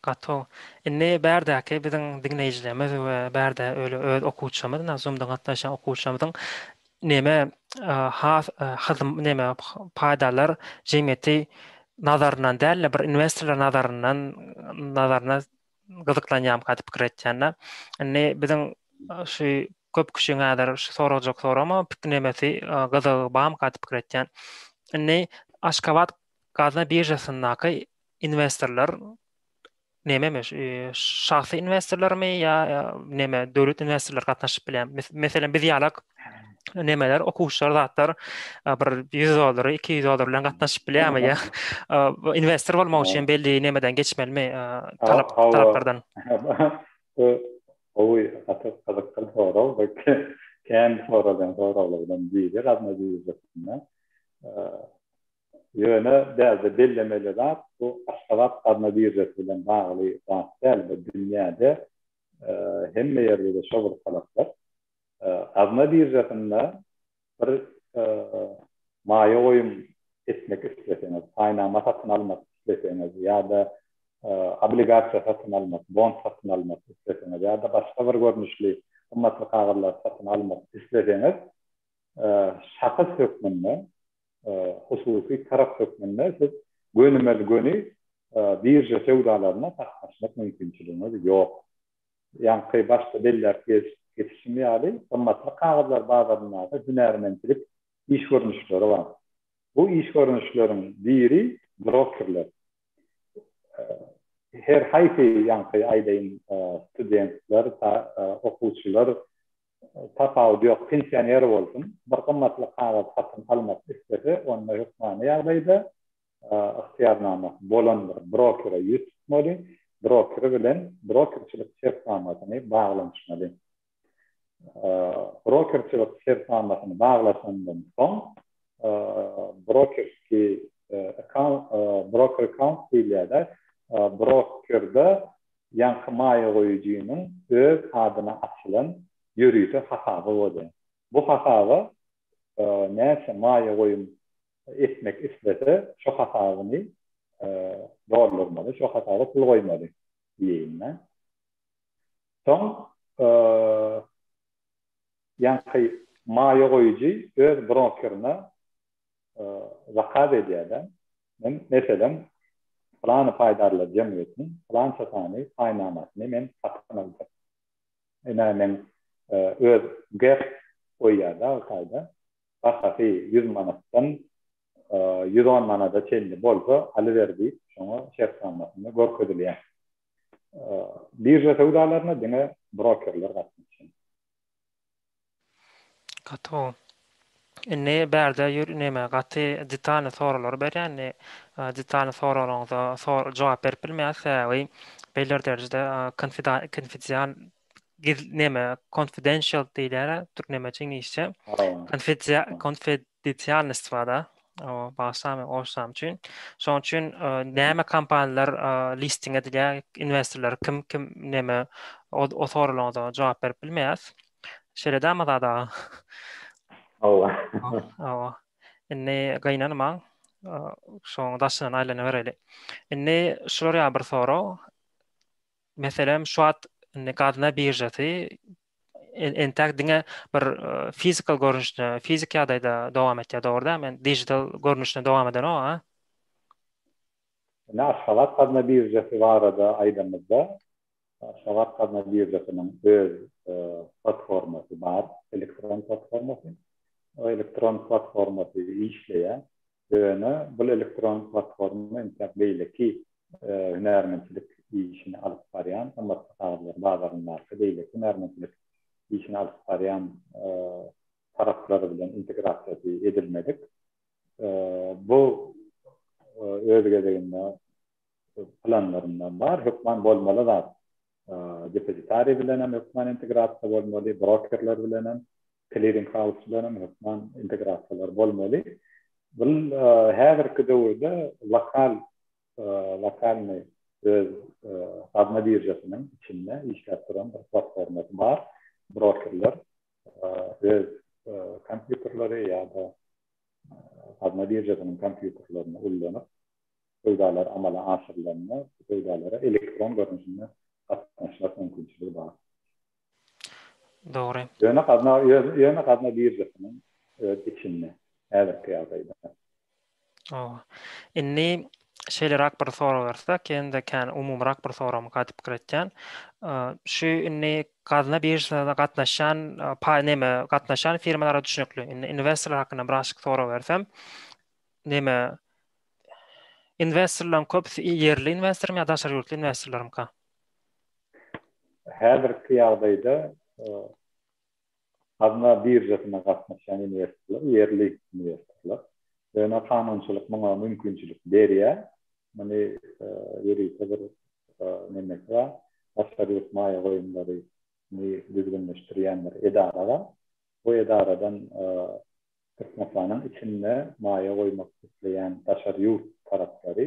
Gaty gowy. Indi bärdäki biziň diňleýjilerimiz we bärde öli öz okuwçymyz, ina Zoom-da gatnaşýan okuwçylarymyzyň neme has hyzm neme paýdarlar jemgyýeti nazaryndan däl-de bir inwestorlar nazaryndan nazaryna gyzyklanýarmyka diýip pikir etýän-de. Indi biziň şu köp kişiň häzir şu soragjak soragym pik nemesi gyzygy barmyka diýip pikir etýän. Indi Aşgabat gazna biržasyndaky Inwestorlar nememi, şahsy inwestorlarmy ýa neme döwlet inwestorlary gatnaşyp bilýär? Meselem biz ýalak nemeler okuwçylar zatlar bir 100 dollary 200 dollar bilen gatnaşyp bilýärmi ýa inwestor bolmak üçin belli nemeden geçmelimi talap talaplardan? Bu gowy gaty gyzykly sorag we kän soralýan soraglardan biri gazna biržasynda. Ýöne bärde bellemeli zat, bu Aşgabat gazna biržasy bilen bagly zat däl, bu dünýäde hemme ýerde-de şo bir talaplar. Gazna biržasynda bir maýa goýum etmek isleseňiz, paýnama satyn almak isleseňiz ýa-da obligasiýa satyn almak, bond satyn almak isleseňiz ýa-da başga bir görnüşli gymmatly kagyzlary satyn almak isleseňiz, şahs hökmünde hususy tarap hökmünde siz gönümel-göni birža söwdalaryna gatnaşmak mümkinçiligiňiz ýok. Ýaňky başda belläp geçişim ýaly, gymmatly kagyzlar bazaryndaky hünärmentçilik iş görnüşleri bar. Bu iş görnüşleriň biri brokerler. Her haýsy ýaňky aýdaýyn studentler, okuwçylar Tapawudy ýok, pensioner bolsun, bir gymmatly kagyz satyn almak islese, onda hökmany ýagdaýda. Ygtyýarnamasy bolan bir brokere ýüz tutmaly, broker bilen brokerçilik şertnamasyny baglanyşmaly. Brokerçilik şertnamasyny baglaşandan soň brokerski account, broker account diýilýär-de, brokerde ýaňky maýa goýujynyň öz adyna açylan ýörite hasaby bolýar. Bu hasaba näçe maýa goýum etmek islese, şo hasabyny doldurmaly, şo hasaba pul goýmaly diýeýin-dä. Soň ýaňky maýa goýujy öz brokerine zakaz edýär-de. Men, meselem, pylany paýdarlar jemgyýetiniň pylança sany paýnamasyny men satyn aljak. Ine, men öz GEP goýýar-da o taýda. Bahasy 100 manatdan 110 manada çenli bolsa alyber diýip, şoňa şertnamasynda görkezilýär. Birža söwdalaryna diňe brokerler gatnaşýar. Gaty gowy. Indi bärde ýör neme gaty detalny soraglary berýär indi detalny soraglaryňyza jogap berip bilmeýäs sebäbi belli bir derejede konfidensial giz neme confidential diýilýär türk nemeçe iňlisçe konfidesialnost barda o bagyşlaň men orsam üçin şonuň üçin näme kompaniýalar listing edilýär investorlar kim kim neme o soraglaryňyza jogap berip bilmeýäs şeýle dämi Azat aga Hawa. Hawa. Indi gynanmaň. Şoň daşyndan aýlanybereli. Indi şular ýaly bir sorag. Meselem, şu wagt indi gazna biržasy entäk diňe bir fizikal görnüşde, fizik ýagdaýda dowam etýär, dogry dälmi? Men digital görnüşde dowam edenok, a? Indi Aşgabat gazna biržasy barada aýdamyzda, Aşgabat gazna biržasynyň öz platformasy bar, elektron platformasy. O elektron platformasy işleýär. Ýöne bul elektron platforma entäk beýleki hünärmentçilik işini alyp barýan, gymmatly kagyzlar bazaryndaky beýleki hünärmentçilik işini alyp barýan taraplar bilen integrasiýasy edilmedik. Bu öz gezeginde planlarynda bar, hökman bolmaly zat. Depozitariý bilen hem hökman integrasiýa bolmaly, brokerler bilen hem, kliring haus bilen hem hökman integrasiýalar bolmaly. Bu häzirki döwürde lokal lokalnyý öz gazna biržasynyň içinde işläp duran bir platformasy bar. Brokerler öz kompýuterleri ýa-da gazna biržasynyň kompýuterlerini ullanyp söwdalar amala aşyrylanda bu söwdalara elektron görnüşinde gatnaşmak mümkinçiligi bar. Dogry. Ýöne gazna ýöne gazna biržasynyň öz içinde häzirki ýagdaýda. Hawa. Indi şeýleräk bir sorag bersek, ýene-de kän umumyrak bir soragmyka diýip pikir etýän. Şu indi gazna biržasyna gatnaşýan paý neme gatnaşýan firmalara düşnükli. Indi inwestorlar hakynda birazjyk sorag bersem, neme investorlaryň köpüsi ýerli investormy ýa daşary ýurtly investorlarmyka? Häzirki ýagdaýda gazna biržasyna gatnaşýan investorlar ýerli investorlar. Ýöne kanunçylyk muňa mümkinçilik berýär. Muny ýörite bir nemesi bar. Daşary ýurt maýa goýumlaryny düzgünleşdirýän bir edara bar. Bu edaradan Türkmenistanyň içinde maýa goýmak isleýän daşary ýurt taraplary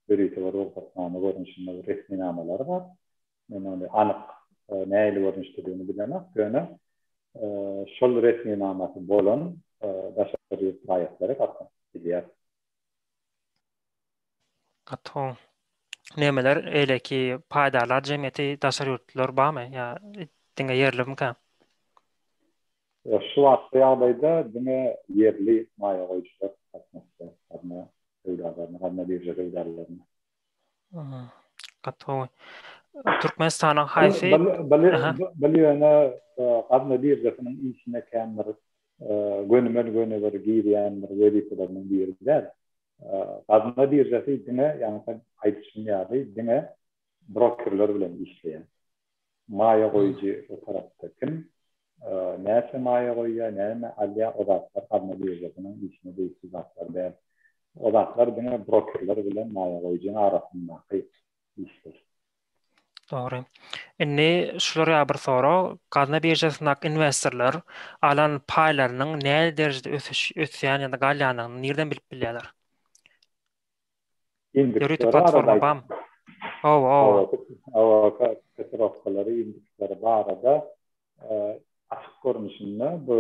ýörite bir rugsatnama görnüşinde bir resminamalary bar. Men ony anyk nähili görnüşdedigini bilemok, ýöne şol resminamasy bolan daşary ýurt raýatlary gatnaşyp bilýär. Gaty gowy. Nemeler eýleki paýdarlar jemgyýeti daşary ýurtlular barmy ýa diňe ýerlimikä? Şu wagtky ýagdaýda diňe ýerli maýa goýujylar gatnaşýar gazna söwdalaryna, gazna birža söwdalaryna. Gaty gowy. Türkmenistanyň haýsy Bil ýöne gazna biržasynyň işine kän bir gönümel-göni bir girýän bir wezipeleriniň biri däl. Gazna biržasy diňe, ýaňky aýdyşym ýaly, diňe brokerler bilen işleýär. Maýa goýujy o tarapda kim, näçe maýa goýýar, näme alýar, o zatlar gazna biržasynyň işine degişli zatlar däl. O zatlar diňe brokerler bilen maýa goýujyň arasyndaky işler. Dogry. Indi şular ýaly bir sorag, gazna biržasyndaky inwestorlar alan paýlarynyň nähili derejede ösüş ösýän ýa-da galýandygyny nirden bilip bilýärler? Ýörite Indeksleri barada platforma aýt. barmy? Hawa, hawa. Hawa, kotirowkalary, indeksleri barada açyk görnüşinde bu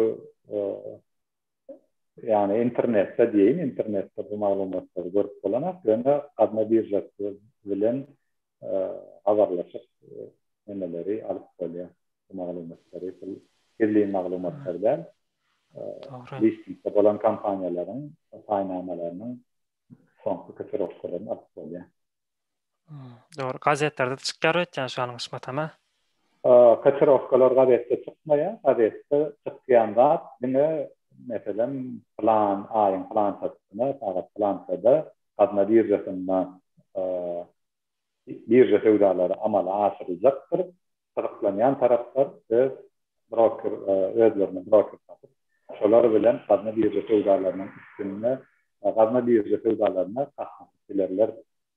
Ýagny internetde diýeýin, internetde bu maglumatlary görüp bolanok, ýöne gazna biržasy bilen habarlaşyp nemeleri alyp bolýar bu maglumatlary. Bu gizlin maglumatlar däl. Dogry. Listingde bolan kompaniýalaryň paýnamalarynyň soňky kotirowkalaryny alyp bolýar. Dogry, gazetlerde çykýar öýtýän şu ýalňyşmasam-a. Kotirowkalar gazetde çykmaýar. Gazetde çykýan zat diňe meselem plan aýyň plançasyna sagat plançada gazna biržasynda birža söwdalary amala aşyryljakdyr. Gyzyklanýan taraplar öz broker özlerine broker tapyp, şolar bilen gazna birža söwdalarynyň üstünde gazna birža söwdalaryna gatnaşyp bilerler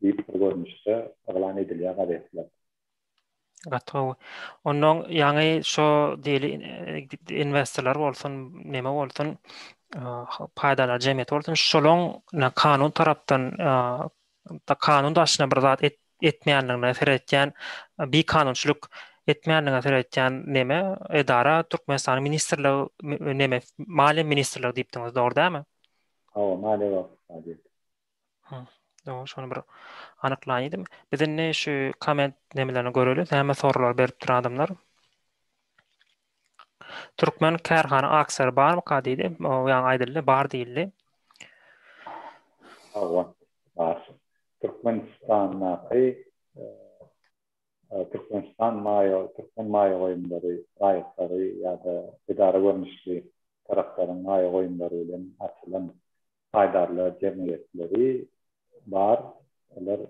diýip bir görnüşde yglan edilýär gazetlerde. Gaty gowy. Onnoň ýaňy şo diýeli inwestorlar bolsun, neme bolsun, paýdarlar jemgyýeti bolsun, şolaň kanun tarapdan kanun daşyna bir zat etmeýänligine seretýän, bikanunçylyk etmeýänligine seretýän neme edara Türkmenistanyň ministrligi neme maliýe ministrligi diýipdiňiz, dogry dälmi? Hawa, maliýe we ykdysadyýet. Dogry, şony bir anyklaýyn diýdim. Biz indi şu komment nemelerini göreli, näme soraglar beripdir adamlar. Türkmen kärhana aksiýalary barmyka diýdi. O ýaňy aýdyldy, bar diýildi. Hawa, bar. Türkmenistandaky Türkmenistan maýa türkmen maýa goýumlary raýatlary ýa-da edara görnüşli taraplaryň maýa goýumlary bilen açylan paýdarlar jemgyýetleri bar. Olar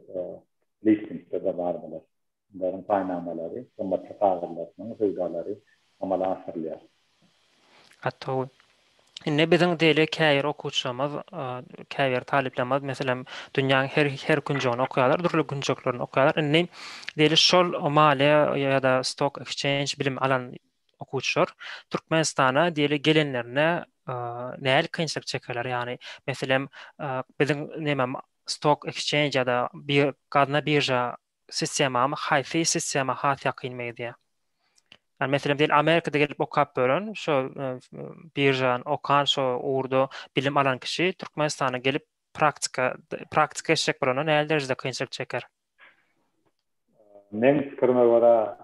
listingde-de bar bular. Bularyň paýnamalary, gymmatly kagyzlarynyň söwdalary amala aşyrylýar. Gaty gowy. Indi biziň diýeli käbir okuwçylarymyz, käbir talyplarymyz, meselem, dünýäň her her künjegini okaýarlar, dürli künjeklerini okaýarlar. Indi diýeli şol maliýe ýa-da stock exchange bilim alan okuwçylar Türkmenistana diýeli gelenlerinde nähili kynçylyk çekerler? Ýagny, meselem, biziň näme stock exchange ýa-da bir gazna birža sistemamy haýsy sistema has ýakyn meňzeýär? Ýani meselem diýeli Amerikada gelip okap ýören, şo biržany okan, şo ugurda bilim alan kişi Türkmenistana gelip praktika praktika geçjek bolanda nähili derejede kynçylyk çeker? Meň pikirime görä,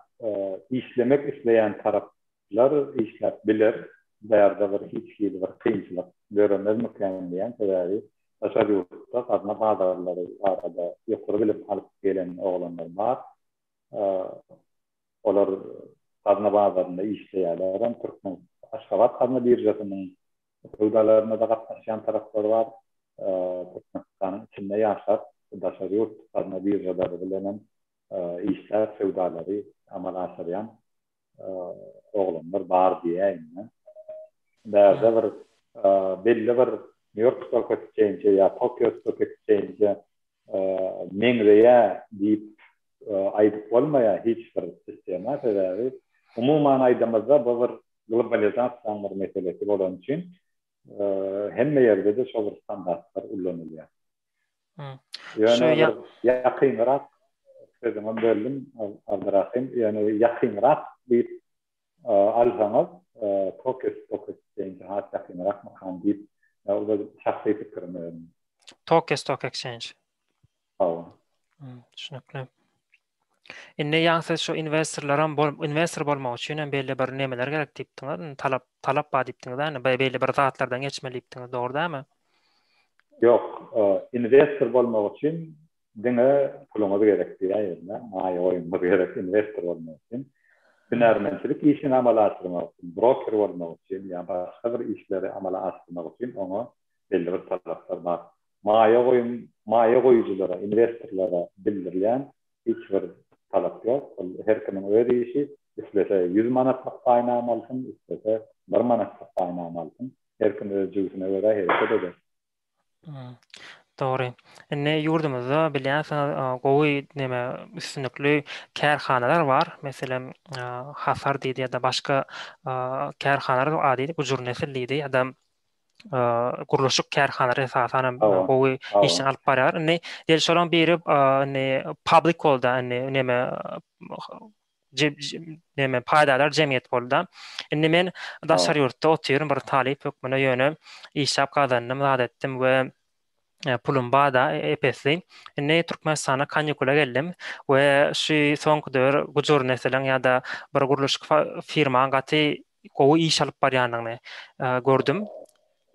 işlemek isleýän taraplar işläp biler. Bärde bir hiç hili bir kynçylyk döremezmikän diýýän, sebäbi daşary ýurtda gazna bazarlary barada ýokary bilim alyp gelen oglanlar bar. Olar gazna bazarynda işleýärler hem, Türkmen Aşgabat gazna biržasynyň söwdalaryna-da gatnaşýan taraplar bar. Türkmenistanyň içinde ýaşap, daşary ýurt gazna biržalary bilen hem işläp, söwdalary amala aşyrýan oglanlar bar diýäýin-dä. Bärde bir belli bir New York Stock Exchange ýa Tokyo Stock Exchange meňzeýär diýip aýdyp bolmaýar hiç bir sistema, sebäbi umuman aýdamyzda bu bir globalizasiýanyň bir meselesi bolany üçin hemme ýerde-de şol bir standartlar ullanylýar. Ýöne bir ýakynrak sözüňi böldüm Abdyrahym, ýöne ýakynrak diýip alsaňyz Tokyo Stock Exchange has ýakynrakmykan diýip, o da şahsy pikirim özümiň. Tokyo Stock Exchange. Hawa. Düşnükli. Indi ýaňy siz şu inwestorlaram bol inwestor bolmak üçin hem belli bir nemeler gerek diýipdiňiz. Talap talap bar diýipdiňiz, ýagny belli bir zatlardan geçmeli diýipdiňiz, dogry dälmi? Ýok, inwestor bolmak üçin diňe puluňyz gerek diýäýerin-ä, maýa goýumyňyz gerek inwestor bolmak üçin. Hünärmentçilik işini amala aşyrmak üçin, broker bolmak üçin ýa başga bir işleri amala aşyrmak üçin oňa belli bir talaplar bar. Maýa goýum maýa goýujylara, inwestorlara bildirilýän hiç bir talap ýok. Ol her kimiň öz işi. Islese ýüz manatlyk paýnama alsyn, islese bir manatlyk paýnama alsyn. Her kim öz jübüsine görä hereket eder. Dogry. Indi ýurdumyzda bilýänsiňiz gowy neme üstünlikli kärhanalar bar. Meselem, Hasar diýdi ýa-da başga kärhanalar bar diýdi, Gujur Nesil diýdi ýa-da gurluşyk kärhanalary esasan hem gowy işini alyp barýar. Indi diýeli şolaryň biri indi public boldy, indi neme neme paýdarlar jemgyýeti boldy-da. Indi men daşary ýurtda otyryn bir talyp hökmünde ýöne işläp gazandym, zat etdim we pulum bar-da ep-esli. Indi Türkmenistana kanikula geldim we şu soňky döwür Gujur Nesiliň ýa-da bir gurluşyk firmaň gaty gowy iş alyp barýandygyny gördüm.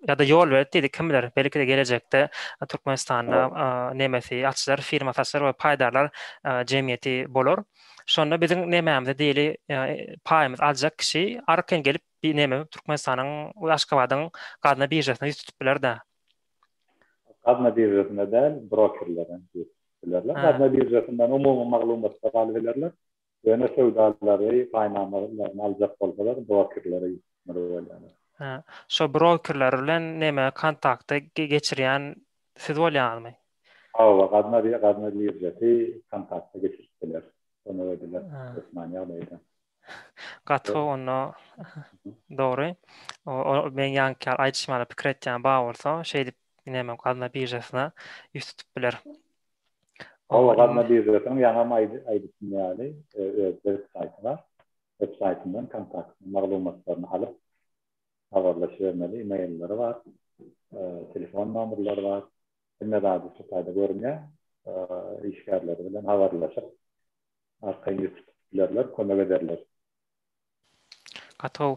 Ýa-da ýol berip diýdi, kim biler, belki-de gelejekde Türkmenistanda nemesi açylar, firmasy açylar we paýdarlar jemgyýeti bolar. Şonda biziň nemämizi diýeli, paýymyzy aljak kişi arkaýyn gelip neme Türkmenistanyň we Aşgabadyň gazna biržasyna ýüz tutup biler-dä. Gazna biržasyna däl, brokerlere ýüz tutup bilerler. Gazna biržasyndan umumy maglumatlary alybilerler. Ýöne söwdalary, paýnamalaryny aljak bolsalar, brokerlere ýüz tutmaly bolýarlar. Hä, şo brokerler bilen neme kontakta geçirýän siz bolýaňyzmy? Hawa, gazna gazna biržasy kontakta geçirip biler, kömek ediler hökman ýagdaýda. Gaty gowy onda dogry. O meň ýaňky ýaly aýdyşym ýaly pikir etýän bar bolsa, şeýdip neme gazna biržasyna ýüz tutup biler. Hawa, gazna biržasynyň ýaňam aýdyşym ýaly öz web saýty bar. Web saýtyndan kontakt maglumatlaryny alyp habarlaşybermeli, e-mailleri bar, telefon nomerleri bar. Hemme zady şu taýda görünýär. Işgärleri bilen habarlaşyp arkaýyn ýüz tutup bilerler, kömek ederler. Gaty gowy.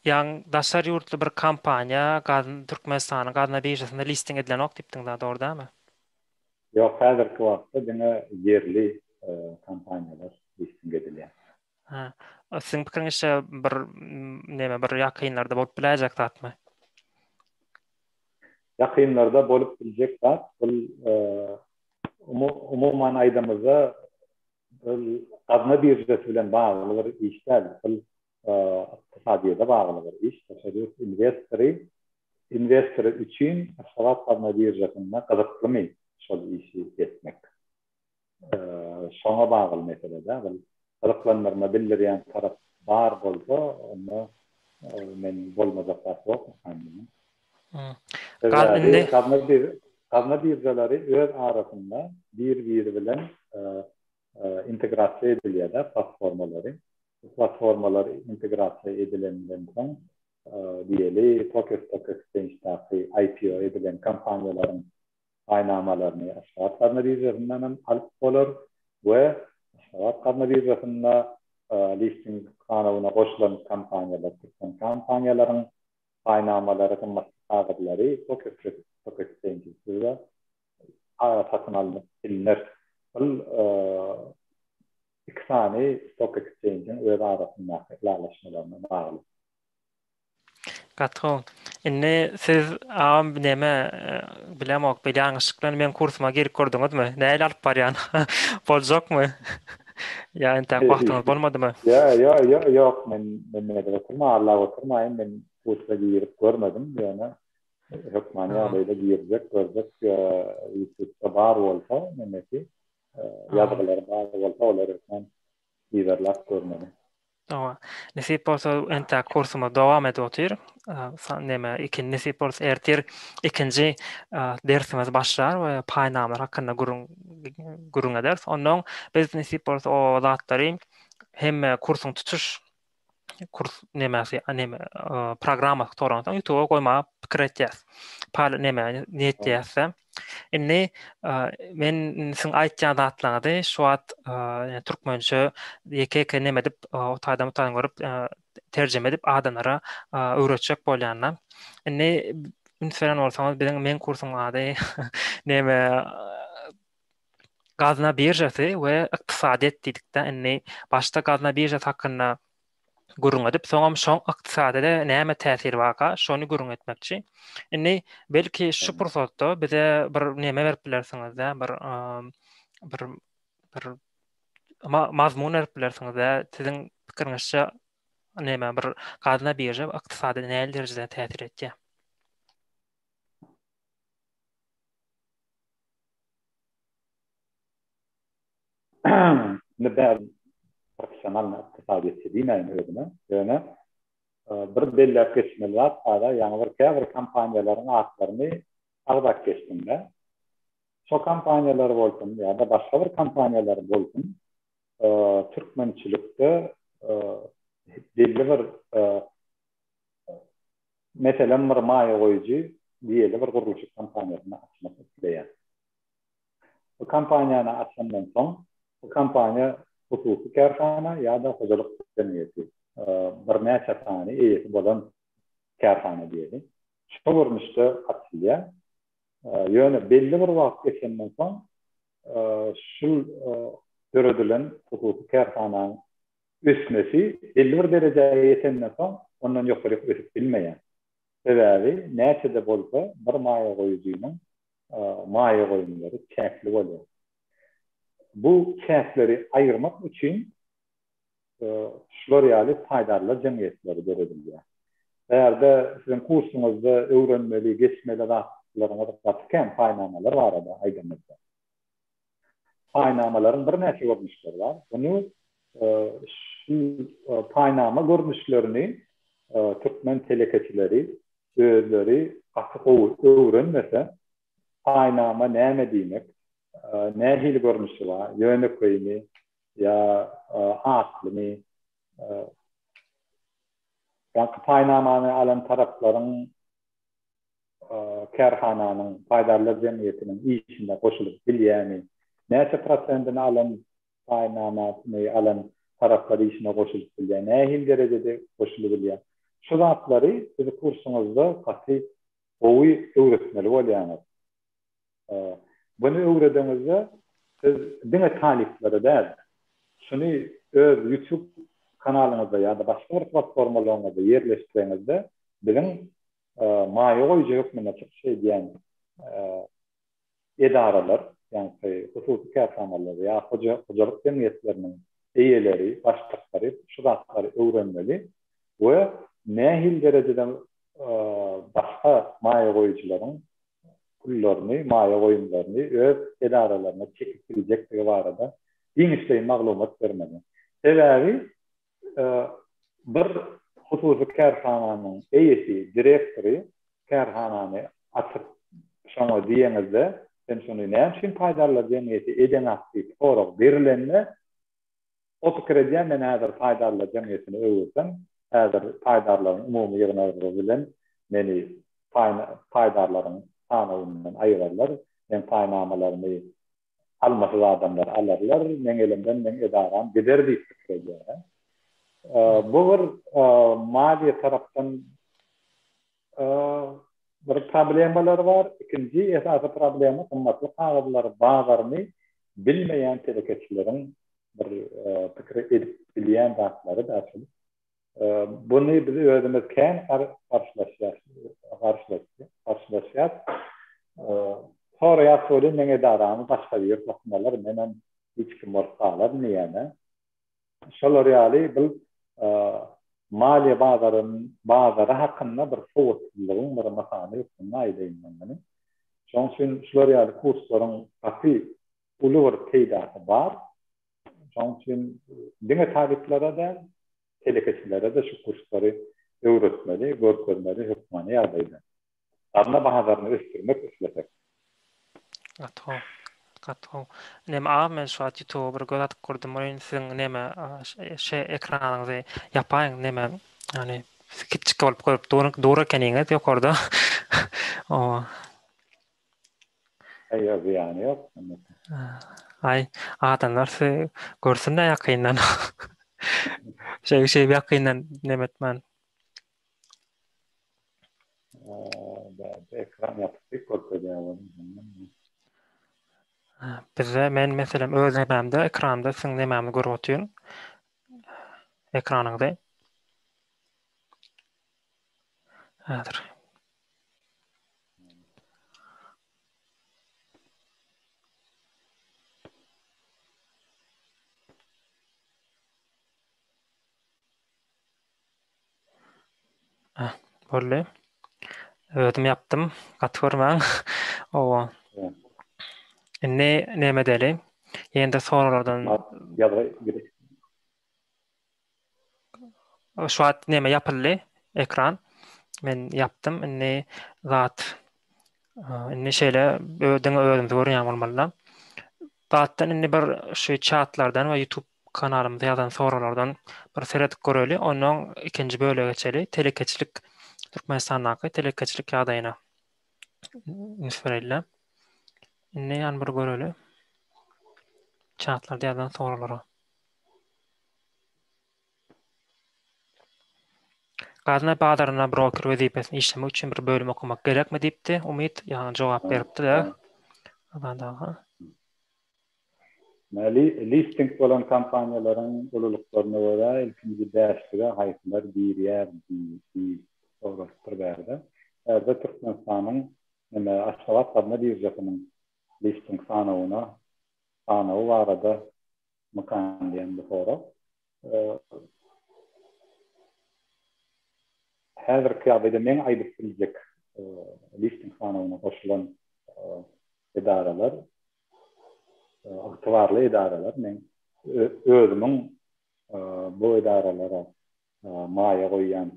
Ýaň daşary ýurtly bir kompaniýa gaz Türkmenistanyň gazna biržasynda listing edilenok diýipdiňiz-a, dogry dälmi? Ýok, häzirki wagtda diňe ýerli kompaniýalar listing edilýär. Hä. Siziň pikiriňizçe bir neme bir ýakynlarda bolup biläýjek zatmy? Ýakynlarda bolup biljek zat bul umuman aýdamyzda Ol gazna biržasy bilen bagly bir iş däl. Ol ykdysadyýete bagly bir iş. Daşary ýurt inwestory inwestory üçin Aşgabat gazna biržasynda gyzyklymy şol işi etmek? Şoňa bagly mesele-dä. Ol gyzyklandyrma bildirýän tarap bar bolsa, onda men bolmajak zat ýok diýýän. Sebäbi gazna biržalary öz arasynda bir-biri bilen integrasiýa edilýär-de platformalary. Bu platformalar integrasiýa edilenden soň, diýeli, Tokyo Stock Exchange-daky IPO edilen kompaniýalaryň paýnamalaryny Aşgabat gazna biržasyndan hem alyp bolar we Aşgabat gazna biržasynda listing sanawyna goşulan kompaniýalar, türkmen kompaniýalaryň paýnamalary, gymmatly kagyzlary Tokyo Stock Exchange-de satyn alnyp bilner. Bul iki sany Stock Exchange-iň öz arasyndaky ylalaşmalaryna bagly. Gaty gowy. Indi siz agam neme bilemok bir ýalňyşlyk bilen meň kursuma girip gördüňizmi? Nähili alyp barýan? Boljakmy? Ýa entäk wagtyňyz bolmadymy? Ýa ýa ýa ýok men men nädip oturma arlap oturmaýyn men kursa girip görmedim ýöne hökmany ýagdaýda girjek görjek ýutubda bar bolsa nemesi ýazgylary bar bolsa olary hökman yzarlap görmeli. Hawa. Nesip bolsa entäk kursumyz dowam edip otyr. Neme ikinji nesip bolsa ertir ikinji dersimiz başlar we paýnamalar hakynda gürrüň gürrüň ederis. Ondan biz nesip bolsa o zatlary hemme kursuň tutuş kurs nemesi neme programmasy gutaransoň YouTube-a goýmaga pikir etýäs. Pal neme niýetleýäs-de. Indi men siziň aýtýan zatlaryňyzy şu wagt türkmençe ýeke-ýeke neme edip, o taýdan bu taýdan görüp, terjime edip adamlara öwretjek bolýan-da. Indi üns beren bolsaňyz biziň meň kursuň ady neme Gazna biržasy we ykdysadyýet diýdik-de. Indi başda gazna biržasy hakynda gürrüň edip, soňam şoň ykdysadyýete näme täsiri barka, şony gürrüň etmekçi. Indi belki şu pursatda bize bir neme berip bilersiňiz-dä, bir bir bir mazmun berip bilersiňiz-dä, siziň pikiriňizçe neme bir gazna birža ykdysadyýete nähili derejede täsir etýär? Indi bäri professionalnyý ykdysadyýetçi diýmäýin özüme, ýöne bir belläp geçmeli zat bar-da, ýaňy bir käbir kompaniýalaryň atlaryny agzap geçdim-de. Şo kompaniýalar bolsun ýa-da başga bir kompaniýalar bolsun, türkmençilikde belli bir meselem bir maýa goýujy diýeli bir gurluşyk kompaniýasyny açmak isleýär. Bu kompaniýany açandan soň bu kompaniýa hususy kärhana ýa-da hojalyk jemgyýeti birnäçe sany eýesi bolan kärhana diýeli. Şo görnüşde açylýar. Ýöne belli bir wagt geçenden soň şul döredilen hususy kärhananyň ösmesi belli bir derejä ýetenden soň ondan ýokaryk ösüp bilmeýär. Sebäbi näçe-de bolsa bir maýa goýujynyň maýa goýumlary çäkli bolýar. Bu çäkleri aýyrmak üçin şular ýaly paýdarlar jemgyýetleri döredilýär. Bärde siziň kursuňyzda öwrenmeli, geçmeli zatlaryňyz gaty kän paýnamalar barada aýdamyzda. Paýnamalaryň birnäçe görnüşleri bar. Muny şu paýnama görnüşlerini türkmen telekeçileri özleri gaty gowy öwrenmese, paýnama näme diýmek, nähili görnüşi bar, ýönekeými ýa atlymy, ýa-da paýnamany alan taraplaryň kärhananyň, paýdarlar jemgyýetiniň işine goşulyp bilýärmi, näçe prosentini alan paýnamasyny alan taraplar işine goşulyp bilýär, nähili derejede goşulybilýär. Şu zatlary siz kursuňyzda gaty gowy öwretmeli bolýaňyz. Buny öwredeňizde siz diňe talyplara däl, şuny öz YouTube kanalyňyzda ýa-da başga bir platformalaryňyzda ýerleşdireňizde biziň maýa goýujy hökmünde çykyş edýän edaralar, ýagny hususy kärhanalar ýa hojalyk jemgyýetleriniň eýeleri, başlyklary şu zatlary öwrenmeli we nähili derejede başga maýa goýujylaryň pullaryny, maýa goýumlaryny öz edaralaryna çekip biljekdigi barada giňişleýin maglumat bermeli. Sebäbi bir hususy kärhananyň eýesi, direktory kärhanany açyp şoňa diýeňizde, sen şony näme üçin paýdarlar jemgyýeti edeňak diýip sorag berilende, o pikir edýär, men häzir paýdarlar jemgyýetine öwürsem, häzir paýdarlaryň umumy ýygnagy bilen meni paýdarlaryň sanawyndan aýyrarlar, meň paýnamalarymy almasyz adamlar alarlar, meň elimden meň edaram gider diýip pikir edýär. Bu bir maliýe tarapdan bir problemalar bar. Ikinji esasy problema gymmatly kagyzlar bazaryny bilmeýän telekeçileriň bir pikir edip bilýän zatlary da şul. Buny biz özümiz kän garşylaşýas, garşylaşýas. Soraýas welin meň edaramy başga biri satyn alar, menem hiç kim bolup galaryn diýýän. Şolar ýaly bu maliýe bazaryn bazary hakynda bir sowatsyzlygyň bir mysaly hökmünde aýdaýyn men muny. Şonuň üçin şular ýaly kurslaryň gaty uly bir peýdasy bar. Şonuň üçin diňe talyplara däl, telekeçilere-de şu kurslary öwretmeli, görkezmeli hökmany ýagdaýda. Gazna bazaryny ösdürmek islesek. Gaty gowy. Gaty gowy. Neme agam men şu wagt ýutuba bir göz atyp gördüm welin siziň neme şe ekranyňyzy ýapaýyň neme ýagny kiçjik bolup görüp dur dur ekeniňiz ýokarda. Owa. Aý ýok zyýany ýok. Aý adamlar sizi görsün-dä ýakyndan. Şeýle şeýle ýakyndan neme etmän. Ekran ýapyk diýip görkezýär. Bizde men meselem öz nemämde ekranda siziň nemäňizi görüp otyryn. Ekranyňyzy. Häzir. Ah, boldy. Özüm ýapdym. Gaty görmäň. Owa. Indi näme edeli? Ýene-de soraglardan Ýazga girip. Şu wagt neme ýapyldy ekran. Men ýapdym. Indi zat indi şeýle diňe özümizi görýän bolmaly-da. Zatdan indi bir şu çatlardan we YouTube kanalymyza ýazan soraglardan bir seredip göreli. Ondan ikinji bölege geçeli. Telekeçilik Türkmenistandaky telekeçilik ýagdaýyna üns bereli. Indi ýany bir göreli. Çatlarda ýazan soraglara. Gazna bazarynda broker wezipesini işlemek üçin bir bölüm okamak gerekmi diýipdi. Umyt ýaňy jogap beripdi-de. Azat aga. Listing bolan kompaniýalaryň ululyklaryna görä ilkinji bäşlige haýsylar girýär diýip soralypdyr bärde. Bärde Türkmenistanyň neme Aşgabat gazna biržasynyň listing sanawyna sanawy barada mykan diýen bu sorag. Häzirki ýagdaýda meň aýdyp biljek listing sanawyna goşulan edaralar, ygtybarly edaralar, meň özümiň bu edaralara maýa goýýan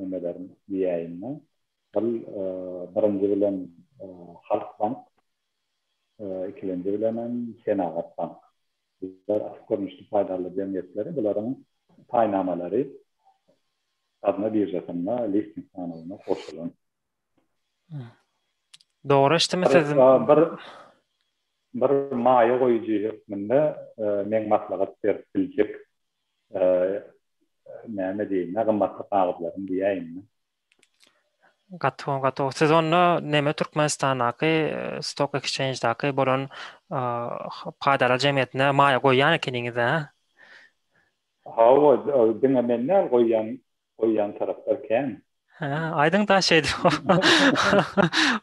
nemelerim diýäýin-de. Ol birinji bilen Halkbank, ikilenji bilenem Senagatbank. Bular açyk görnüşli paýdarlar jemgyýetleri, bularyň paýnamalary gazna biržasynda listing sanawyna goşulan. Dogry eşitdimmi siz? Bir bir maýa goýujy hökmünde meň maslahat berip biljek näme diýeýin, gymmatly kagyzlarym diýäýin. Gaty gowy, gaty gowy. Siz onda neme Türkmenistandaky Stock Exchange-daky bolan paýdarlar jemgyýetine maýa goýýan ekeniňiz, hä? Hawa, diňe men däl, goýýan, goýýan taraplar kän. Hä, aýdyň-da şeýdip.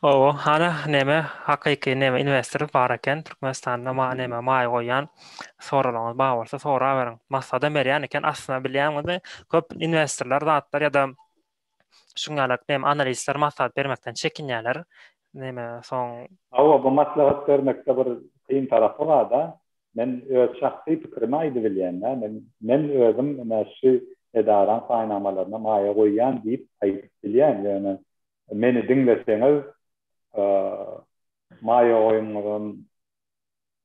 Hawa, hany neme hakyky neme inwestor bar eken Türkmenistanda ma neme maýa goýýan. Soraglaryňyz bar bolsa soraberiň. Maslahatam berýän eken. Aslynda bilýäňizmi, köp inwestorlar zatlar ýa-da Şuň ýaly näme analistler maslahat bermekden çekinýärler. Näme soň Hawa, bu maslahat bermekde bir kyn tarapy bar-da. Men öz şahsy pikirimi aýdybilýän-dä. Men men özüm ine şu edaraň paýnamalaryna maýa goýýan diýip aýdyp bilýän. Ýöne meni diňleseňiz, maýa goýumyňyzam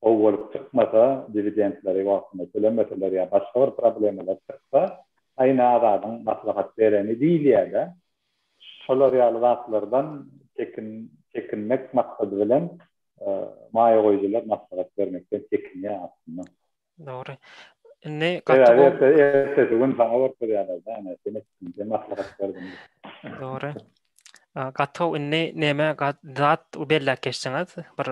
gowy bolup çykmasa, diwidendleri wagtynda tölemeseler ýa başga bir problemalar çyksa, aýna Azadyň maslahat bereni diýilýär-de. Şolar ýaly zatlardan çekin çekinmek maksady bilen maýa goýujylar maslahat bermekden çekinýär aslynda. Dogry. Indi gaty Sebäbi erte ertesi gün saňa görkezýärler-de, ene sen etdiň, sen maslahat berdiň diýip. Dogry. Gaty gowy indi neme zat belläp geçdiňiz bir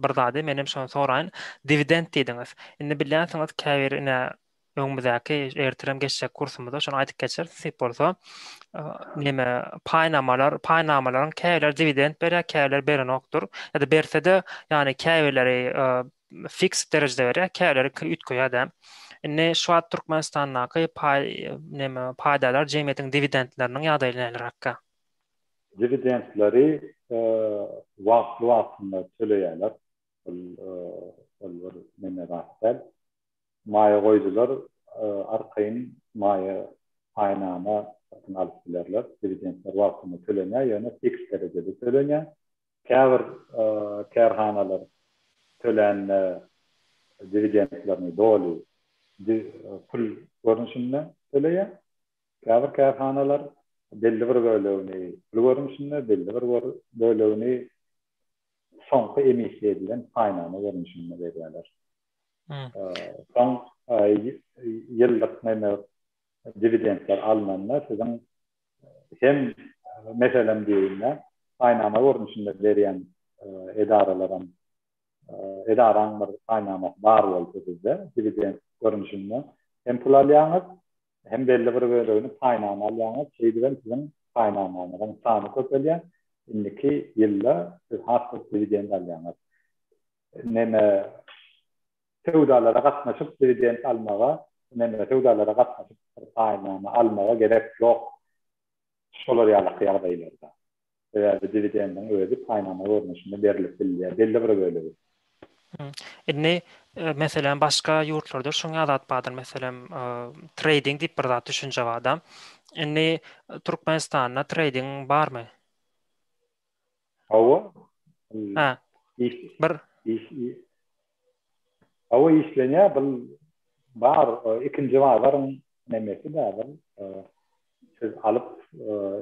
bir zady men hem şony soraýyn. Diwidend diýdiňiz. Indi bilýänsiňiz käbir ine öňümizdäki ertirem geçjek kursumyzda şony aýdyp geçeris nesip bolsa. Neme paýnamalar, paýnamalaryň käbirleri diwidend berýär, käbirleri berenokdyr. Ýa-da berse-de, ýagny käbirleri fiks derejede berýär, käbirleri üýtgeýär-de. Indi şu wagt Türkmenistandaky paý neme paýdarlar jemgyýetiň diwidendleriniň ýagdaýy nähiliräkkä? Diwidendleri wagtly-wagtynda töleýärler. Ol ol bir neme zat däl. Maýa goýujylar arkaýyn maýa paýnama satyn alyp bilerler. Diwidendler wagtynda tölenýär, ýöne fiks derejede tölenýär. Käbir kärhanalar tölände diwidendlerini doly pul görnüşinde töleýär. Käbir kärhanalar belli bir bölegini pul görnüşinde, belli bir bölegini soňky emissiýa edilen paýnama görnüşinde berýärler. Soň ýyllyk neme diwidendler alnanda siziň hem meselem diýeýin-de, paýnama görnüşinde berýän edaralaram edaraň bir paýnamasy bar bolsa sizde diwidend görnüşinde hem pul alýaňyz, hem belli bir bölegini paýnama alýaňyz, şeýdibem siziň paýnamaňyzyň sany köpelýär. Indiki ýylda siz has köp diwidend alýaňyz. Neme söwdalara gatnaşyp diwidend almaga, neme söwdalara gatnaşyp bir paýnama almaga gerek ýok şolar ýalaky ýagdaýlarda. Sebäbi diwidendiň özi paýnama görnüşinde berlip bilinýär, belli bir bölegi. Indi meselem başga ýurtlarda şuň ýaly zat bardyr, meselem treýding diýip bir zat düşünje barda. Indi Türkmenistanda treýding barmy? Hawa. Ha. Bir iş Hawa işlenýär bul bar ikinji bazaryň nemesi bar bul. Siz alyp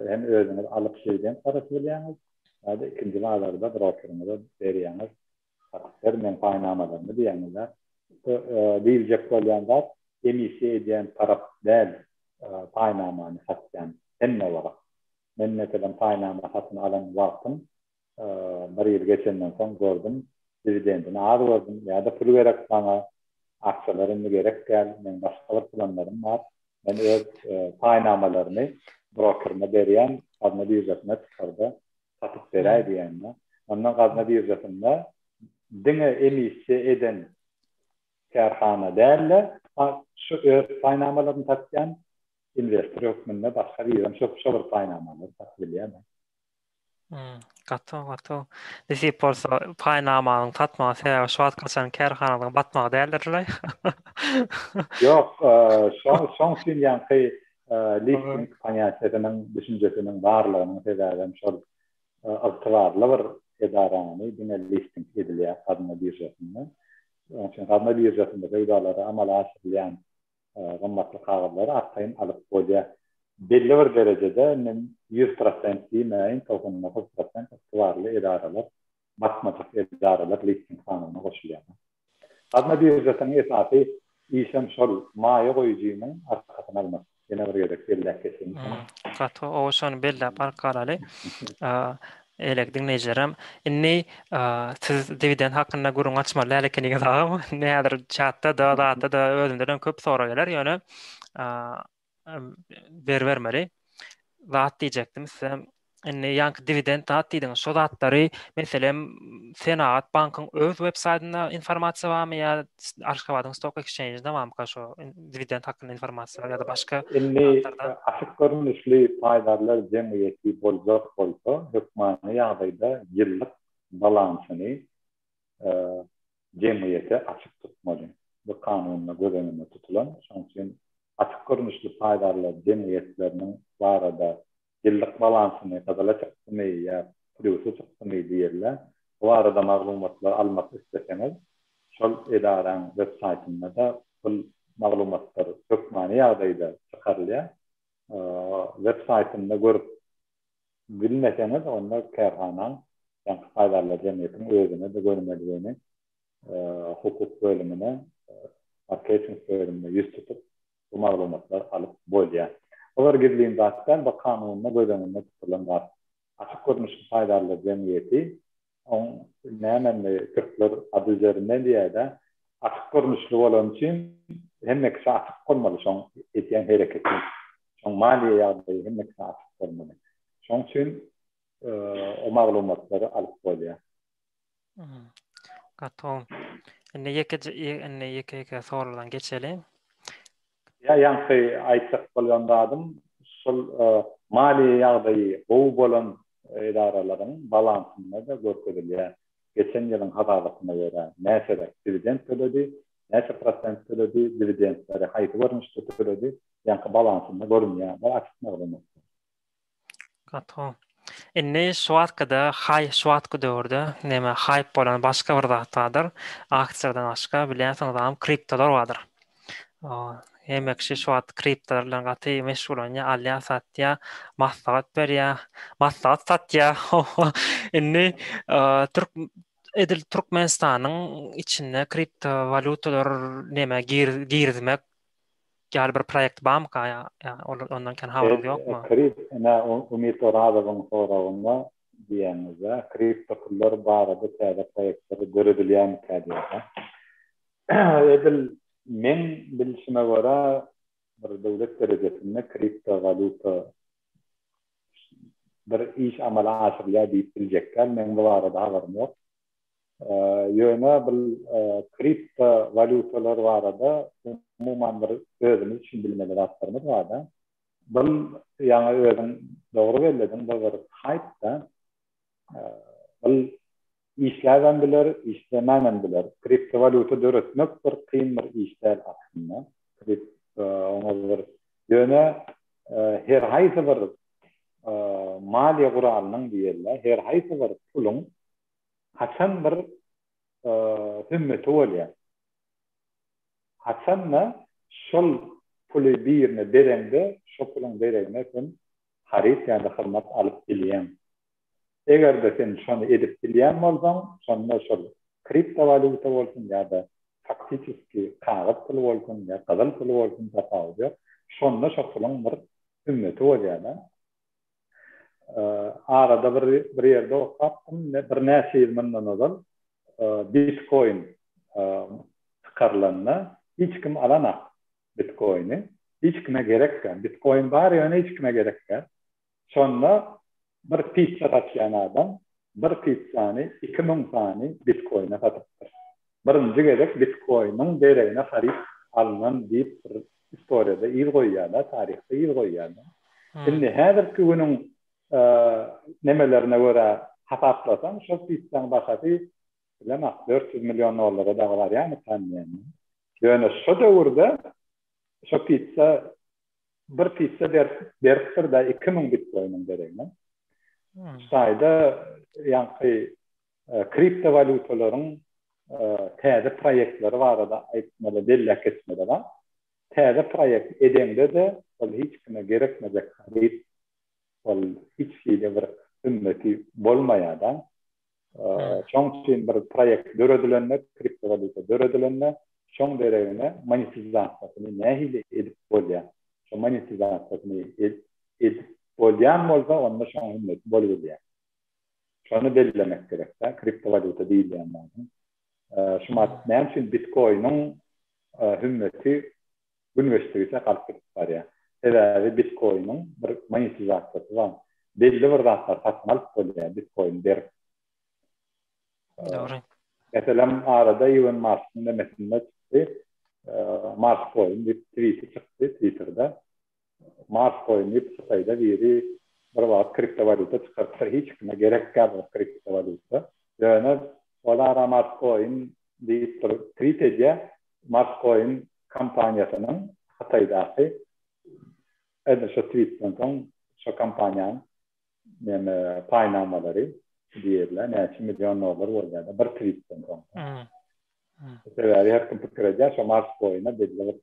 hem özüňiz alyp şeýdem satyp bilýäňiz. Ýa-da ikinji bazarda brokeriňize berýäňiz. Satyp ber meň paýnamalarymy diýýäňiz-de. Diýiljek bolýan zat emissiýa edýän tarap däl paýnamany satýan hemme wagt. Men meselem paýnama satyn alan wagtym bir ýyl geçenden soň gördüm, diwidendini az gördüm ýa-da pul gerek maňa, aksiýalar indi gerek däl, meň başga bir planlarym bar. Men öz paýnamalarymy brokerime berýän, gazna biržasyna çykar-da, satyp beräý diýende. Onda gazna biržasynda diňe emissiýa eden kärhana däl-de, şu öz paýnamalaryny satýan investor hökmünde başga birem şo bir paýnamalary satyp bilýär. Gaty gaty. Nesip bolsa paýnamanyň satmagy sebäbi şu wagt kaçan kärhanalaryň batmagy däldir-le. Ýok, şoň üçin ýaňky listing ponýatiýasynyň düşünjesiniň barlygynyň sebäbem şol ygtybarly bir edarany diňe listing edilýär gazna biržasynda. Şonuň üçin gazna biržasynda söwdalary amala aşyrylýan gymmatly kagyzlary arkaýyn alyp bolýar. Belli bir derejede, men 100% diýmäýin, 99% ygtybarly edaralar, batmajak edaralar listing sanawyna goşulýar. Gazna biržasynyň esasy işem şol, maýa goýujynyň arkasyny almak. Ýene bir gezek belläp geçeýin şony. Gaty gowy, şony belläp alyp galaly. Elek diňleýjilerem. Indi siz diwidend hakynda gürrüň açmaly däl ekeniňiz agam. Indi häzir çatda-da, zatda-da özümdenem köp sorag geler, ýöne beribermeli. Zat diýjekdim size. Indi ýaňky diwidend zat diýdiňiz. Şo zatlary meselem Senagat bankyň öz web saýtynda informasiýa barmy ýa Aşgabadyň Stock Exchange-inde barmyka şo diwidend hakynda informasiýa ýa-da başga Indi açyk görnüşli paýdarlar jemgyýeti boljak bolsa, hökmany ýagdaýda ýyllyk balansyny jemgyýete açyk tutmaly. Bu kanunda göz öňünde tutulan. Şonuň üçin açyk görnüşli paýdarlar jemgyýetleriniň barada ýyllyk balansyny gyzyla çykdymy ýa plýusa çykdymy diýilýär. Bu barada maglumatlar almak isleseňiz, şol edaraň web saýtynda-da bul maglumatlar hökmany ýagdaýda çykarylýar. Web saýtynda görüp bilmeseňiz, onda kärhanaň, ýaňky paýdarlar jemgyýetiniň özüne-de gönümel-göni hukuk bölümine, marketing bölümine ýüz tutup, bu maglumatlary alyp bolýar. Olar gizlin zat däl, bu kanunda göz öňünde tutulan zat. Açyk görnüşli paýdarlar jemgyýeti, oň näme indi türkler adı üzerinde diýýär-de, açyk görnüşli bolany üçin hemme kişä açyk bolmaly şoň edýän hereketi, şoň maliýe ýagdaýy hemme kişä açyk bolmaly. Şoň üçin o maglumatlary alyp bolýar. Gaty gowy. Indi ýeke indi ýeke-ýeke soragdan geçeli. Ýa ýaňky aýtjak bolýan zadym şol maliýe ýagdaýy gowy bolan edaralaryň balansynda-da görkezilýär. Geçen ýylyň hasabatyna görä näçeräk diwidend töledi, näçe prosent töledi, diwidendleri haýsy görnüşde töledi, ýaňky balansynda görünýär. Bu açyk maglumat. Gaty gowy. Indi şu wagtkyda haý şu wagtky döwürde neme haýp bolan başga bir zat bardyr. Aksiýadan başga bilýänsiňiz agam kriptolar bardyr. Hemme kişi şu wagt kriptolar bilen gaty meşgullanýar, alýar, satýar, maslahat berýär, maslahat satýar. Indi türk edil Türkmenistanyň içinde kriptowalýutalar neme girizmek ýaly bir proýekt barmyka ýa ýa ol ondan kän habaryňyz ýokmy? Krip ine Umyt Orazowyň soragyna diýýäňiz-dä, kripto pullar barada täze proýektler döredilýärmikä diýýär-dä. Edil meň bilşime görä bir döwlet derejesinde kripto walýuta bir iş amala aşyrylýar diýip biljek däl, meň bu barada habarym ýok. Ýöne bil kripto walýutalar barada umuman bir özümiz üçin bilmeli zatlarymyz barda. Bil ýaňy özüň dogry bellediň bu bir haýp-da. Bil. Işläbem biler, işlemänem biler. Kriptowalýuta döretmek bir kyn bir iş däl aslynda. Oňa bir ýöne her haýsy bir maliýe guralynyň diýeli, her haýsy bir puluň haçan bir hümmeti bolýar. Haçanda şol puly birine bereňde, şo puluň deregine sen haryt ýa-da hyzmat alyp bilýäň. Eger-de sen şony edip bilýän bolsaň, şonda şol kriptowalýuta bolsun ýa-da faktiçeski kagyz puly bolsun ýa gyzyl puly bolsun tapawudy ýok, şonda şo puluň bir hümmeti bolýar-da. Arada bir bir ýerde okapdym, birnäçe ýyl mundan ozal bitkoin çykarylanda hiç kim alanak bitkoini. Hiç kime gerek däl. Bitkoin bar ýöne hiç kime gerek däl. Şonda bir pitsa satýan adam bir pitsany 2000 sany bitkoine satypdyr. Birinji gezek bitkoiniň deregine haryt alnan diýip bir istoriýada yz goýýar-da, taryhda yz goýýar-da. Indi häzirki günüň nemelerine görä hasaplasaň, şol pitsaň bahasy bilemok, 400 million dollara dagy barýarmykan diýýän. Ýöne şo döwürde şo pitsa bir pitsa beripdir-de 2000 bitkoiniň deregine. Şaýda ýaňky kriptowalýutalaryň täze proýektleri barada aýtmaly, belläp geçmeli bar. Täze proýekt edeňde-de ol hiç kime gerekmejek haryt, ol hiç hili bir hümmeti bolmaýar-da. Şoň üçin bir proýekt döredilende, kriptowalýuta döredilende, şoň deregine monetizasiýasyny nähili edip bolýar? Şo monetizasiýasyny edip bolýan bolsa, onda şoň hümmeti bolubilýär. Şony bellemek gerek-dä, kriptowalýuta diýilýän zadyň. Şumat näme üçin bitkoiniň hümmeti gün geçdigiçe galyp gidip barýar? Sebäbi bitkoiniň bir monetizasiýasy bar. Belli bir zatlar satyn alyp bolýar bitkoin berip. Dogry. Meselem, arada Ilon Maskyň nemesinde çykdy, Marscoin diýip twiti çykdy Twitterde. Mars coin diýip Hytaýda biri bir wagt kriptowalýuta çykarypdyr hiç kime gerek däl bir kriptowalýuta. Ýöne ol ara Mars coin diýip bir tweet edýär. Mars coin kompaniýasynyň Hytaýdaky edil şo tweetden soň şo kompaniýanyň neme paýnamalary diýerler näçe million dollar bolýar bir tweetden soň. Sebäbi her kim pikir edýär şo Mars coin-a belli bir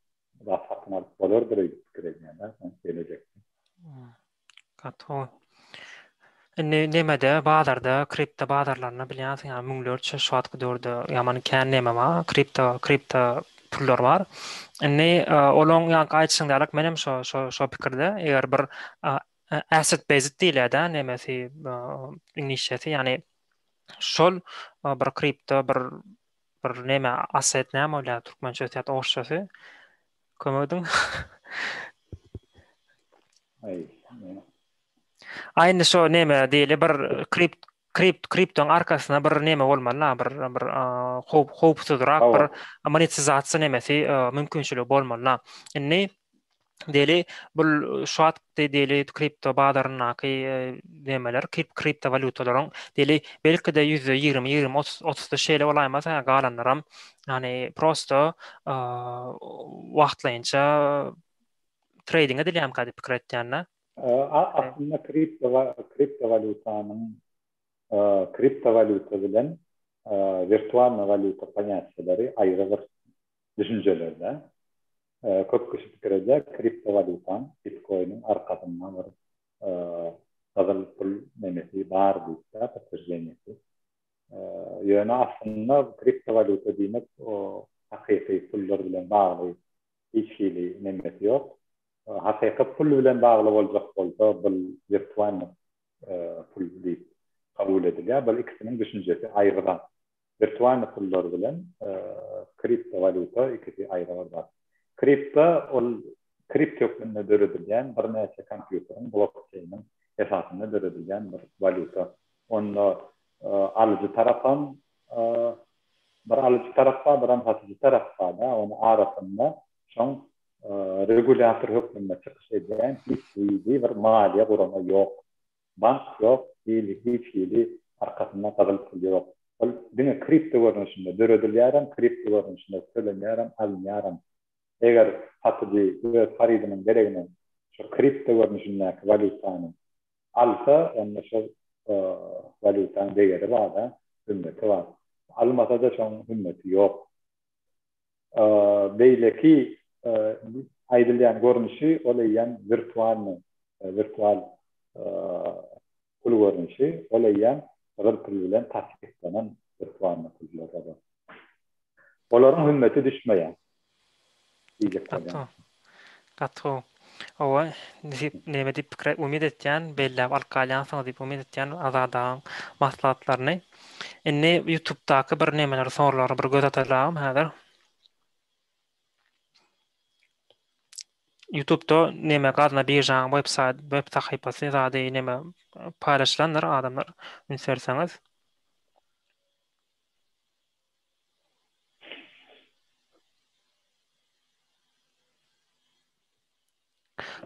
zat satyn alyp bolardyr öýdüp pikir edýän-de, soň gelejekde. Gaty gowy. Indi nemede bazarda, kripto bazarlarynda bilýänsiň, ýa müňlerçe şu wagtky döwürde ýaman kän neme bar, kripto, kripto pullar bar. Indi e, olaň ýaňky aýdyşyň ýaly menem şo şo şo pikirde, eger bir e, asset based diýilýär-de nemesi, e, iňlisçesi, ýagny şol bir kripto bir Bir neme asset näme bolýar türkmençesi ýa-da orsçasy? Kömek ediň. Aý. Aý indi şo neme diýeli bir kript kript kriptoň arkasynda bir neme bolmaly bir bir howp howpsuzrak bir monetizasiýa nemesi mümkinçiligi bolmaly. Indi Diýeli, bul şu wagt diýeli kripto bazaryndaky nemeler, kripto walýutalaryň diýeli belki-de %20, 20, 30, 30-da şeýle bolaýmasa, galanlaram ýagny prosto wagtlaýynça treýding edilýärmikä diýip pikir etýän-de. Aslynda kripto kripto walýutanyň kripto walýuta bilen wirtualnyý walýuta ponýatiýalary aýry bir düşünjeler-de. Köp kişi pikir edýär, kriptowalýutaň, bitkoiniň arkasynda bir gyzyl pul nemesi bar diýip-de, podtwерждениýesi. Ýöne aslynda kriptowalýuta diýmek o hakyky pullar bilen bagly hiç hili nemesi ýok. Hakyky pul bilen bagly boljak bolsa, bul wirtualnyý pul diýip kabul edilýär. Bul ikisiniň düşünjesi aýry zat. Wirtualny pullar bilen kripto walýuta ikisi aýry bir zat. Kripto ol kript hökmünde döredilýän birnäçe kompýuteriň blokçeýniň esasynda döredilýän bir walýuta. Onda alyjy tarapam bir alyjy tarap bar, biram satyjy tarap bar-da, onuň arasynda şoň regulýator hökmünde çykyş edýän hiç hili bir maliýe gurama ýok. Bank ýok, hili hiç hili arkasynda gyzyl pul ýok. Ol diňe kripto görnüşinde döredilýärem, kripto görnüşinde tölenýärem, alynýaram. Eger satyjy öz harydynyň deregine şu kripto görnüşindäki walýutany alsa, onda şol walýutaň degeri bar-da, hümmeti bar. Almasa-da şoň hümmeti ýok. Beýleki aýdylýan görnüşi ol eýýäm wirtualnyý, wirtual pul görnüşi, ol eýýäm gyzyl pul bilen tassyklanan wirtualnyý pullar olar. Olaryň hümmeti düşmeýär diýjek bolýan. Gaty gowy. Hawa, nesip neme diýip pikir umyt etýän, belläp alyp galýansyňyz diýip umyt etýän Azat agaň maslahatlaryny. Indi ýutubdaky bir nemeleri soraglara bir göz ataýlagym häzir. Ýutubda neme gazna biržaň web saýt web sahypasy zady neme paýlaşylandyr adamlar üns berseňiz.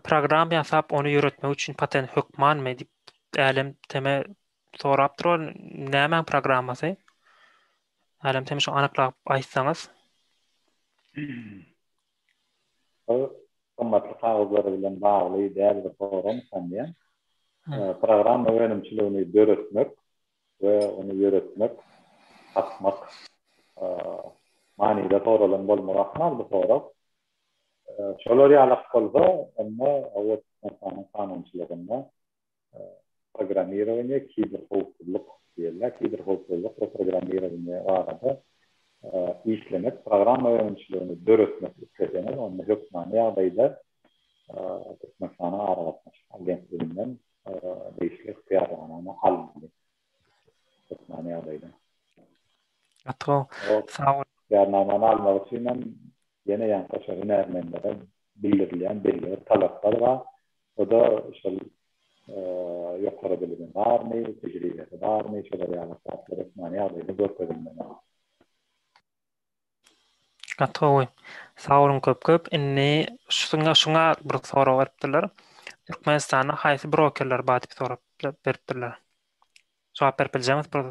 Program ýasap ony ýöretmek üçin patent hökmanmy diýip Älem teme sorapdyr ol nämäň programmasy? Älem teme şu anyklap aýtsaňyz. Ol gymmatly kagyzlar bilen bagly däl bir sorag sanýan. Programma önümçiligini döretmek we ony ýöretmek, satmak manyda soralan bolmagy ahmal bu sorag. Şolar ýalak bolsa, onda hawa Türkmenistanyň kanunçylygynda programmirowaniýe, kiberhowpsuzlyk diýilýär. Kiberhowpsuzlyk we programmirowaniýe barada işlemek, programma önümçiligini döretmek isleseňiz, onda hökmany ýagdaýda Türkmenistanyň Aragatnaşyk agentliginden degişli ygtyýarnamany almaly. Hökmany ýagdaýda. Gaty gowy. Sag bol. Ygtyýarnamany almak üçin hem ýene ýaňky şo hünärmenlere bildirilýän belli bir talaplar bar. O-da şol ýokary bilimi barmy, tejribesi barmy, şolar ýaly zatlar hökmany ýagdaýda görkezilmeli. Gaty gowy. Sag boluň köp köp. Indi şuňa şuňa bir sorag beripdirler. Türkmenistanda haýsy brokerler bar diýip sorap beripdirler. Jogap berip biljekmi bir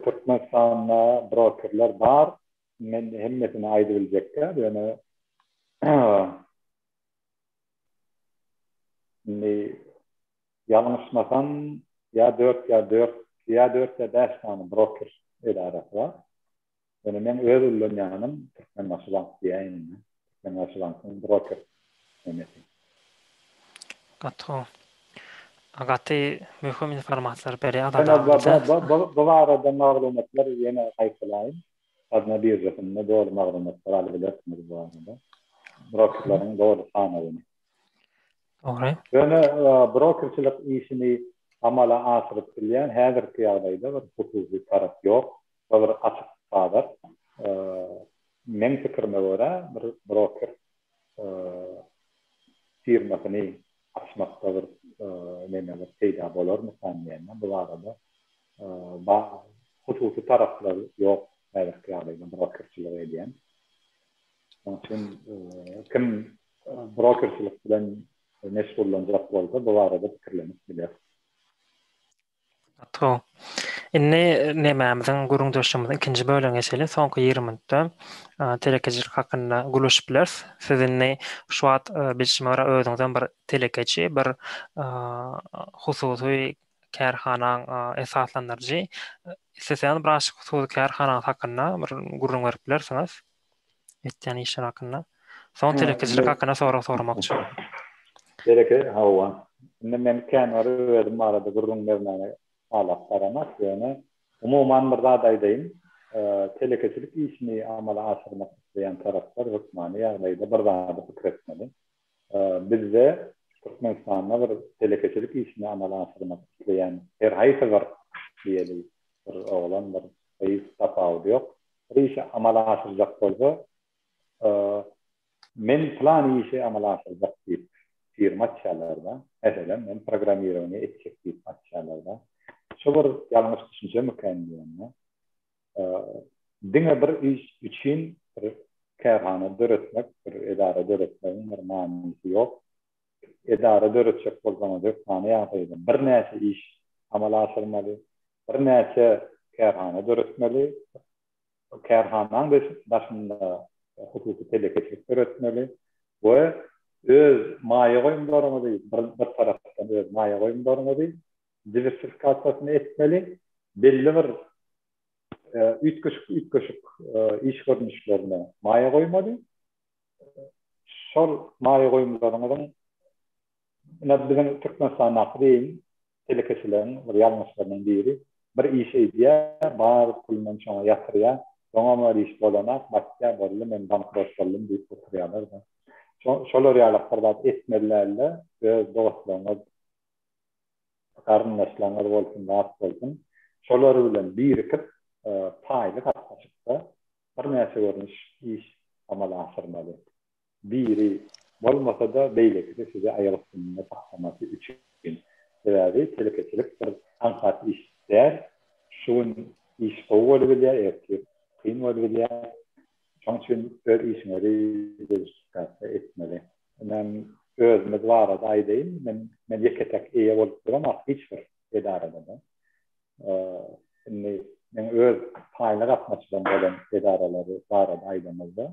Türkmenistanda brokerler bar. Men hemmesini aýdybiljek däl, ýöne indi ýalňyşmasam ýa dört ýa dört ýa dört ýa bäş sany broker edarasy bar. Ýöne meň öz ullanýanym Türkmenbaşy bank diýäýin indi. Türkmenbaşy bankyň broker nemesi. Gaty gowy. Gaty möhüm informasiýalar berýär Azat aga bize. Bu barada maglumatlar ýene gaýtalaýyn. Gazna biržasynda doly maglumatlar alyp bilersiňiz bu barada. Brokerleriň doly sanawyny. Dogry. Ýöne brokerçilik işini amala aşyryp bilýän häzirki ýagdaýda bir hususy tarap ýok. Bu bir açyk bazar. Meň pikirime görä, bir broker firmasyny açmakda bir neme bir peýda bolarmykan diýen bu barada hususy taraplar ýok häzirki ýagdaýda brokerçilik edýän. Şonuň üçin kim brokerçilik bilen meşgullanjak bolsa bu barada pikirlenip biler. Gaty gowy. Indi nemämiziň gürrüňdeşligimiziň ikinji bölegine geçeli. Soňky 20 minutda telekeçilik hakynda gürleşip bileris. Siz indi şu wagt bilşime görä özüňizem bir telekeçi, bir hususy kärhanaň esaslandyryjy. Isleseňiz birazjyk hususy kärhanaňyz hakynda bir gürrüň berip bilersiňiz. Etýän işler hakynda. Soň telekeçilik hakynda sorag soramakçy. Teleke, hawa. Indi men kän bir özüm barada gürrüň bermäge halap baramok, ýöne umuman bir zat aýdaýyn. Telekeçilik işini amala aşyrmak isleýän taraplar hökmany ýagdaýda bir zady pikir etmeli. Bizde Türkmenistanda bir telekeçilik işini amala aşyrmak isleýän her haýsy bir diýeli bir oglan, bir gyz tapawudy ýok. Bir işi amala aşyrjak bolsa, men pylan işi amala aşyrjak diýip firma açýarlar-da. Meselem, men programmirowaniýe etjek diýip açýarlar-da. Şu bir ýalňyş düşünjemikän diýende. Diňe bir iş üçin bir kärhana döretmek, bir edara döretmegiň bir manysy ýok. Edara döretjek bolsaňyz hökmany ýagdaýda birnäçe iş amala aşyrmaly. Birnäçe. kärhana döretmeli. Kärhanaň daşynda hususy telekeçilik döretmeli we öz maýa goýumlaryňyzy bir tarapdan öz maýa goýumlaryňyzy diwersifikasiýasyny etmeli. Belli bir üýtgeşik-üýtgeşik iş görnüşlerine maýa goýmaly. Şol maýa goýumlaryňyzyň ine biziň Türkmenistandaky deýin telekeçileriň bir ýalňyşlarynyň biri bir iş edýär, bar pulunam şoňa ýatyrýar, soňam ol iş bolanak, batýar, boldy men bankrot boldum diýip oturýarlar-da. Şolar ýalak bir zat etmeli dälde, öz dostlaryňyz, garyndaşlaryňyz bolsun, zat bolsun, şolar bilen birikip paýly gatnaşykda birnäçe görnüş iş amala aşyrmaly. Biri bolmasa-da, beýlekisi sizi aýak üstünde saklamasy üçin. Sebäbi telekeçilik bir aňsat iş däl. Şu gün iş gowy bolubilýär, ertir kyn bolubilýär. Şonuň üçin öz işiňizi diwersifikasiýa etmeli. Men özümiz barada aýdaýyn, men men ýeke-täk eýe bolup duramok hiç bir edarada-da. Indi meň öz paýly gatnaşygym bolan edaralary barada aýdamyzda,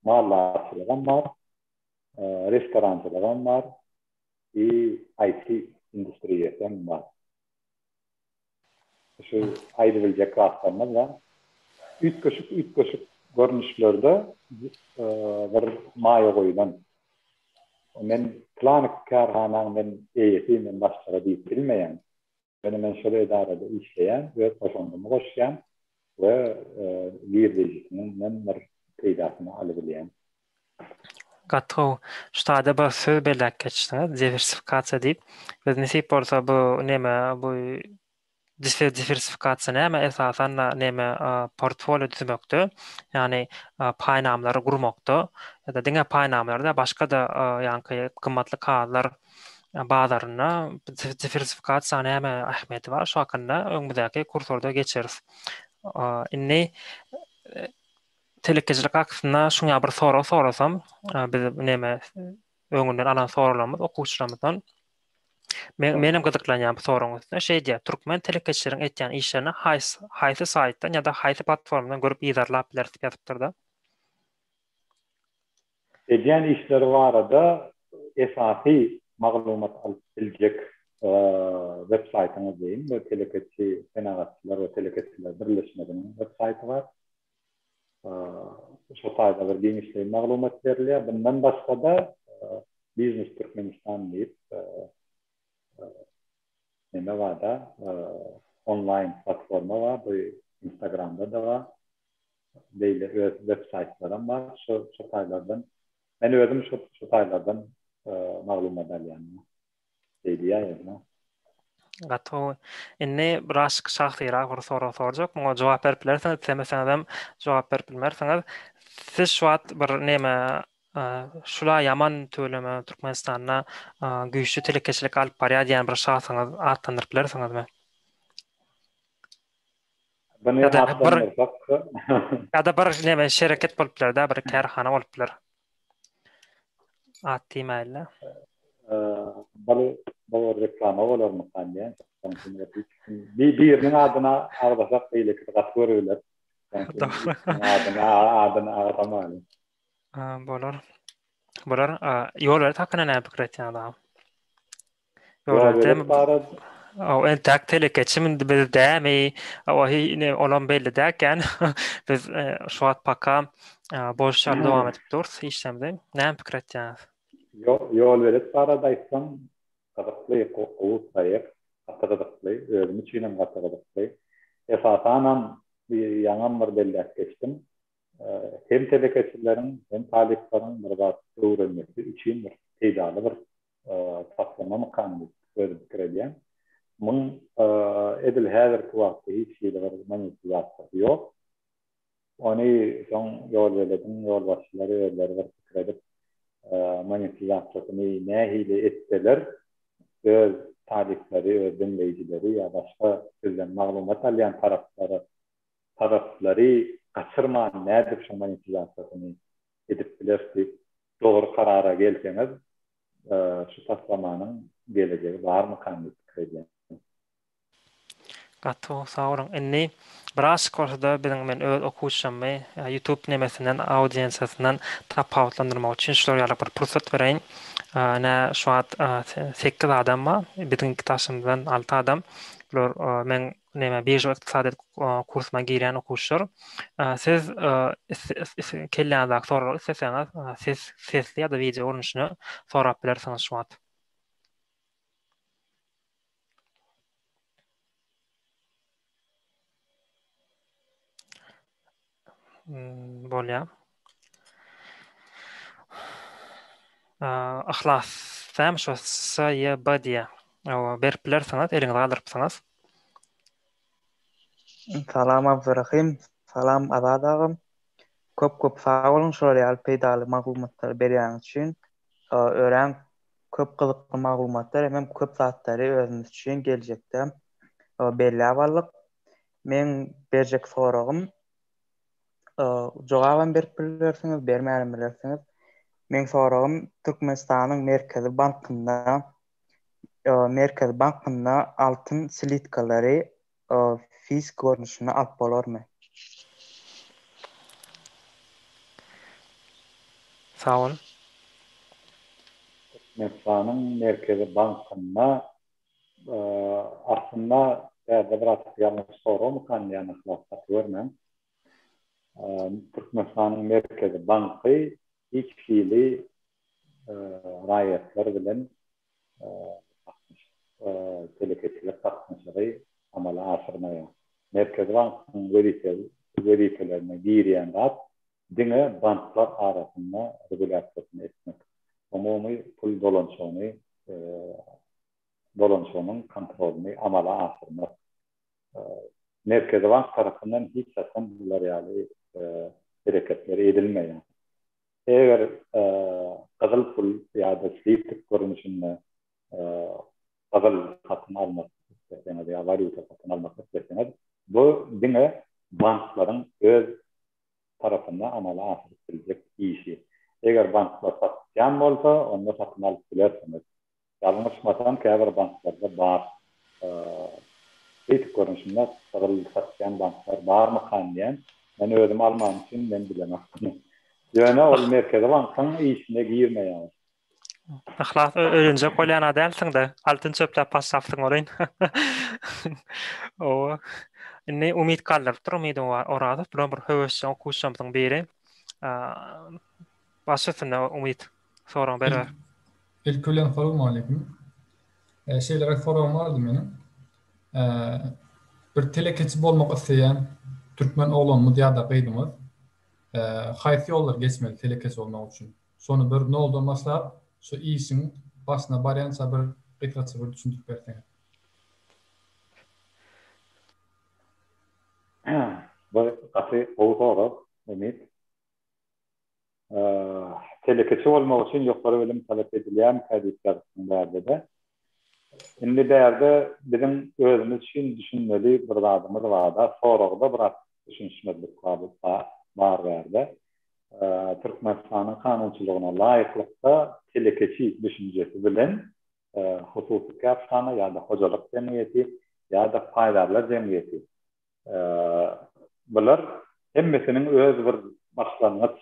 maldarçylygam bar, restorançylygam bar i IT industriýasy hem bar. Şu aýdybiljek zatlarymyz bar. Üýtgeşik-üýtgeşik görnüşlerde bir maýa goýlan. Men pylan kärhanaň men eýesi, men başlygy diýip bilmeýän. Ýöne men şol edarada işleýän, öz goşandymy goşýan we girdejisinden bir peýdasyny alybilýän. Gaty gowy. Şu taýda bir söz belläp geçdiňiz, diwersifikasiýa diýip. Biz nesip bolsa bu neme bu diwersifikasiýa näme esasan-da neme portfolio düzmekde, ýagny paýnamalary gurmakda ýa-da diňe paýnamalar däl, başga-da ýaňky gymmatly kagyzlar bazarynda diwersifikasiýa näme ähmiýeti bar, şu hakynda öňümizdäki kurslarda geçeris. Indi Telekeçilik hakynda şuňa bir sorag sorasam, biz neme öňünden alan soraglarymyz okuwçylarymyzdan. Men menem gyzyklanýan bu soragyň üstüne. Şeý diýýär, türkmen telekeçileriň etýän işlerini haýsy haýsy saýtdan ýa-da haýsy platformadan görüp yzarlap bileris diýip ýazypdyr-da. Edýän işleri barada esasy maglumat alyp biljek web saýtyňyz diýiň, bu telekeçi senagatçylar we telekeçiler birleşmesiniň web saýty bar. Şo taýda bir giňişleýin maglumat berilýär. Bundan başga-da Biznes Türkmenistan diýip neme bar-da, onlaýn platforma bar, bu Instagramda-da bar. Beýle öz web saýtlaram bar. Şo şo taýlardan men özüm şo şo taýlardan maglumat alýan. Beýle ýa-da. Gaty gowy. Indi biraz şahsyrak bir sorag sorjak. Muňa jogap berip bilersiňiz, islemeseňizem jogap berip bilmersiňiz. Siz şu wagt bir neme şula ýaman tüweleme Türkmenistanda güýçli telekeçilik alyp barýar diýen bir şahsyňyz atlandyryp bilersiňizmi? Buny atlandyrsak. Ýa-da bir neme şereket bolup biler-de, bir kärhana bolup biler. At diýmäýin-le. Bul bu reklama bolarmykan diýen. Bir biriniň adyny agzasak beýlekisi gaty görübiler. Adyny adyny agzamaly. Bolar. Bolar. Ýolbelet hakynda näme pikir etýäňiz agam? Ýolbelet barada O entäk telekeçi indi biz dämi? O ine olam belli däken. Biz e, şu wagt paka e, boş ýaly dowam edip durus işlerimizi. Näme pikir etýäňiz? Ýolbelet barada aýtsam, gyzykly, gowy proýekt, gaty gyzykly, özüm üçin hem gaty gyzykly. Esasanam ýaňam bir belläp geçdim. Hem telekeçileriň, hem talyplaryň bir zat öwrenmesi üçin bir peýdaly bir taslamamykan diýip özüm pikir edýän. Muň edil häzirki wagtda hiç hili bir monetizasiýasy ýok. Ony soň ýolbelediň ýolbaşçylary özleri bir pikir edip monetizasiýasyny nähili etseler öz talyplary, öz diňleýjileri ýa başga sizden maglumat alýan taraplary taraplary gaçyrman nädip şoň monetizasiýasyny edip bileris diýip dogry karara gelseňiz şu taslamanyň gelejegi barmykan diýip pikir edýän. Gaty gowy sag boluň. Indi birazjyk bolsada biziň men öz okuwçymy YouTube nemesinden audiensiýasyndan tapawutlandyrmak üçin şular ýaly bir pursat bereýin. Ine şu wagt sekiz adam bar. Biziň daşymyzdan alty adam. Bular meň neme birža ykdysadyýet kursuma girýän okuwçylar. Siz kelläňizdäki soraglary isleseňiz ses sesli ýa-da wideo görnüşinde sorap bilersiňiz şu wagt. Bolýar. Yhlas dämi şo S Y B diýýär. Hawa, berip bilersiňiz, eliňizi galdyrypsyňyz. Salam Abdurahym, salam Azat agam. Köp köp sag boluň şular ýaly peýdaly maglumatlary berýäniňiz üçin. Örän köp gyzykly maglumatlar hemem köp zatlary özümiz üçin geljekde belläp aldyk. Meň berjek soragym jogabam berip bilersiňiz, bermänem bilersiňiz. Meň soragym Türkmenistanyň Merkezi bankynda Merkezi bankynda altyn slitkalary fiziki görnüşinde alyp bolarmy? Sag bol. Türkmenistanyň Merkezi bankynda aslynda bärde biraz ýalňyş soragmykan diýýän yhlas gaty görmäň. Türkmenistanyň Merkezi banky hiç hili raýatlar bilen telekeçilik gatnaşygy amala aşyrmaýar. Merkezi bankyň wezipelerine girýän zat diňe banklar arasynda regulýasiýasyny etmek, umumy pul dolanyşygyny dolanyşygynyň kontrolyny amala aşyrmak. Merkezi bank tarapyndan hiç haçan bular ýaly hereketler edilmeýär. Eger gyzyl pul ýa-da slitik görnüşinde gyzyl satyn almak isleseňiz ýa walýuta satyn almak isleseňiz, bu diňe banklaryň öz tarapynda amala aşyryp biljek işi. Eger banklar satýan bolsa, onda satyn alyp bilersiňiz. Ýalňyşmasam käbir banklarda bar. Beýtik görnüşinde gyzyl satýan banklar barmykan diýän. Men özüm almanym üçin men bilemok muny. Ýöne ol Merkezi bankyň işine girmeýär. Yhlas öýlenjek bolýan-a dälsiň-dä. Altyn çöpläp başlapsyň welin. Owa. Indi umyt galdyrypdyr Umyt Orazow. Bulam bir höwesjeň okuwçylarymyzyň biri. Baş üstünde Umyt. Soragyňy beriber. Ilki bilen salowmaleýkim. Şeýleräk soragym bardy meniň. Bir telekeçi bolmak isleýän türkmen oglanymyz ýa-da gyzymyz haýsy ýollary geçmeli telekeçi bolmak üçin? Şony bir noldan başlap, şu işiň başyna barýança bir gysgaça bir düşündirip berseňiz. Bu gaty gowy sorag, Umyt. Telekeçi bolmak üçin ýokary bilim talap edilýärmikä diýip ýazypsyň bärde-de. Indi bärde biziň özümiz üçin düşünmeli bir zadymyz bar-da, soragda biraz düşünişmezlik bar bärde. Türkmenistanyň kanunçylygyna laýyklykda telekeçi düşünjesi bilen hususy kärhana ýa-da hojalyk jemgyýeti ýa-da paýdarlar jemgyýeti Bular hemmesiniň öz bir başlangyç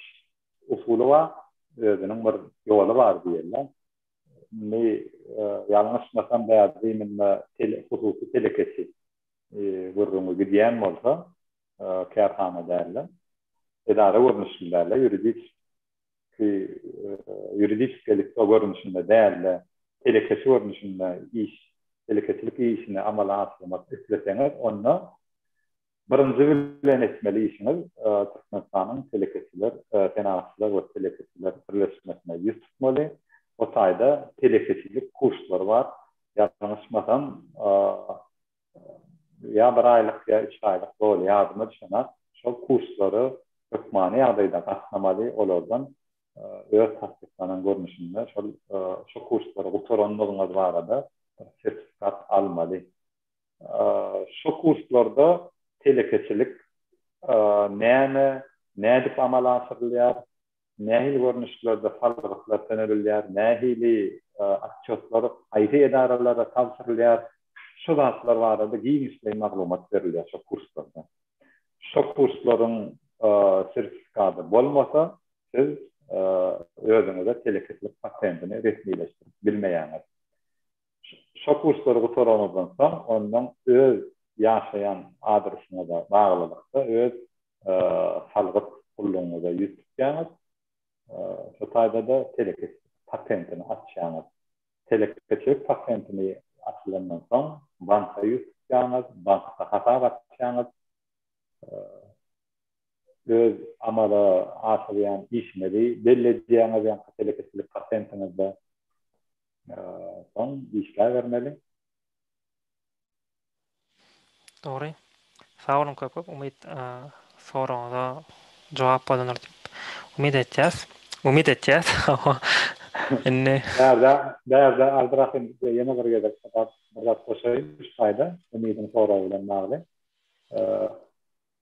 usuly bar, özüniň bir ýoly bar diýeli. Indi ýalňyşmasam bärde imенно hususy telekeçi gürrüňi gidýän bolsa, kärhana däl-de, edara görnüşli däl-de, ýuridik ýuridiski litso görnüşinde däl-de, telekeçi görnüşinde iş, telekeçilik işini amala aşyrmak isleseňiz, onda birinji bilen etmeli işiňiz Türkmenistanyň Telekeçiler, Senagatçylar we telekeçiler birleşmesine ýüz tutmaly. O taýda telekeçilik kurslary bar. Ýalňyşmasam, ýa bir aýlyk, ýa üç aýlyk doly ýadyma düşenok. Şol kurslara hökmany ýagdaýda gatnamaly, olardan öz tassyklanan görnüşinde şol şo kurslary gutarandygyňyz barada bir sertifikat almaly. Şo kurslarda telekeçilik näme, nädip amala aşyrylýar, nähili görnüşlerde salgytlar tölenilýär, nähili otçetler haýsy edaralara tabşyrylýar. Şu zatlar barada giňişleýin maglumat berilýär şo kurslarda. Şo kurslaryň sertifikady bolmasa, siz özüňize telekeçilik patentini resmileşdirip bilmeýäňiz. Şo kurslary gutaranyňyzdan soň, ondan öz ýaşaýan adresiňize baglylykda öz salgyt gullugyňyza ýüz tutýaňyz. Şo taýda-da telekeçilik patentini açýaňyz. Telekeçilik patentini açylandan soň, banka ýüz tutýaňyz, bankda hasap açýaňyz. Öz amala aşyrýan işiňizi belli edýäňiz, ýaňky telekeçilik patentiňizde. Soň işläbermeli. Dogry. Sag boluň köp köp Umyt soragyňyza jogap bolandyr diýip umyt etýäs. Umyt etýäs. Indi Bärde bärde Abdyrahym ýene bir gezek bir zat goşaýyn şu taýda Umydyň soragy bilen bagly.